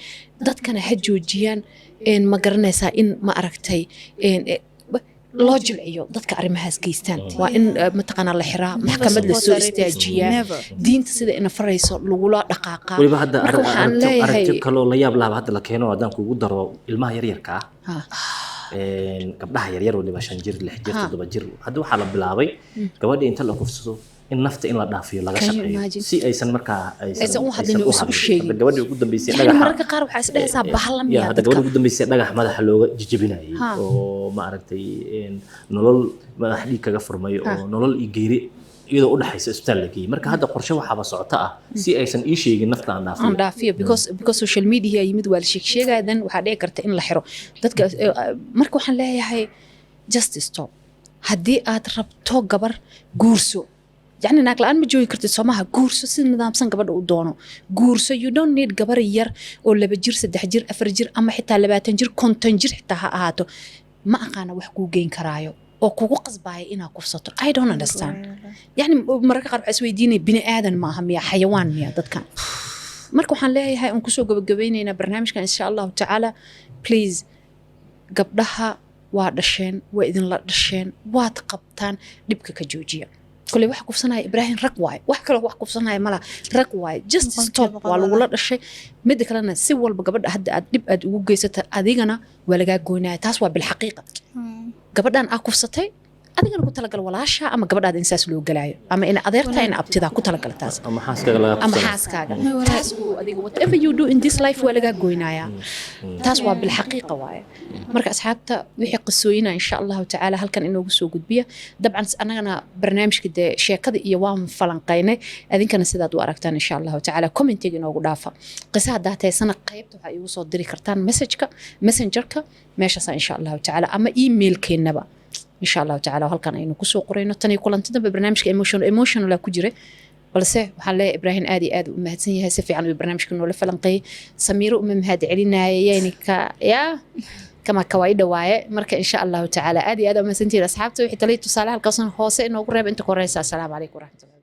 dadkana ha joojiyaan, ma garanaysaa, in ma aragtay loo jilciyo dadka arrimahaas geystaan. Waa in mataqaanaa la xiraa, maxkamad la soo istaajiyaa, diinta sida ina farayso lagula dhaqaaqaa. Weliba hadda Marka waxaan leeyahay aragti kaloo la yaab lahaba hadda la keeno haddaan kugu daro, ilmaha yaryarka ah, gabdhaha yaryar waliba, 5 jir, 6 jir, 7 jir, hadda waxaa la bilaabay gabadhii inta la kufsado In nafta in la dhaafiyo laga Can you shaqeeyo imagine? si aysan markaa Aysan u hadlin oo uusan u sheegin. Hadda gabadhii ugu dambeysay Yani dhagaxa mararka qaar waxaa isdhehaysaa bahalla ya miyaa hadda dadka. Gabadha ugu dambeysay dhagax madaxa looga jijibinayay oo ma aragtay nolol madax dhiig kaga furmay oo nolol iyo geeri iyadoo u dhaxaysa isbitaal la geeyey. Marka hadda qorshe waxaaba socota ah si aysan ii sheegin nafta aan dhaafiyo. Aan dhaafiyo, because social media yimid, waa la sheeg sheegaya, dan waxaa dhici karta in la xiro dadka. Marka waxaan leeyahay, just stop. Haddii aad rabto gabar, guurso. Yacni naag la-aan ma joogi kartid, soomaha? Guurso, si nidaamsan gabadha u doono, guurso. You don't need gabar yar oo 2 jir, 3 jir, 4 jir ama xitaa 20 jir, 50 jir xitaa ha ahaato. Ma aqaana wax kuu geyn karaayo oo kugu qasbaya inaad kufsato. I don't understand. Yani mararka qaar waxaa isweydiinaya, bini aadan maaha miya? Xayawaan miya dadkan? Marka waxaan leeyahay oon kusoo gabagabeyneynaa barnaamijkan, insha Allahu tacaala, please, gabdhaha waa dhasheen, waa idinla dhasheen, waad qabtaan, dhibka ka joojiya. Koley wax kufsanaya, Ibraahim, rag waaye. Wax kaloo wax kufsanaya malaha, rag waaye. Just Boqolkiiba stop. boqol. Waa lagula dhashay. Midda kalena, si walba gabadha hadda aad dhib aad ugu geysata, adigana waa lagaa goynaya. Taas waa bilxaqiiqa. Gabadhan aa kufsatay, adigana ku talagal walaasha ama gabadhaada in saas loo galaayo, ama in adeertaa, in abtidaa, ku talagala taas. Ama xaaskaaga laga Ama kufsanayo. xaaskaaga. Taas uu adiga, whatever you do in this life, waa lagaa goynayaa. Taas waa bilxaqiiqa waaye. Marka asxaabta, wixii qisooyina, insha Allahu tacaala, halkan inoogu soo gudbiya. Dabcan annagana barnaamijka dee sheekada iyo waan falanqaynay, adinkana sidaad u aragtaan, insha Allahu tacaala, commentiga inoogu dhaafa. Qisa haddaa taysana, qaybta waxaa iigu soo diri kartaan messageka, messengerka meeshaasa, insha Allahu tacaala, ama emailkeennaba, insha Allahu tacaala, halkan aynu kusoo qorayno. Tan iyo kulanti dambe, barnaamijka emotional ku jiray, balse waxaan leeyahay Ibraahim aad iyo aad u mahadsan yahay, si fiican uu barnaamijka noola falanqeeyey. Samiiro uma mahad celinaya, yani ka yaa kama kawaida waaye. Marka insha Allahu tacaala, aad iyo aad u mahadsantihiin asxaabta. Wixii talay tusaale halkaas hoose inoogu reeba. Inta ku horeysa, assalaamu calaykum waraxmatullahi.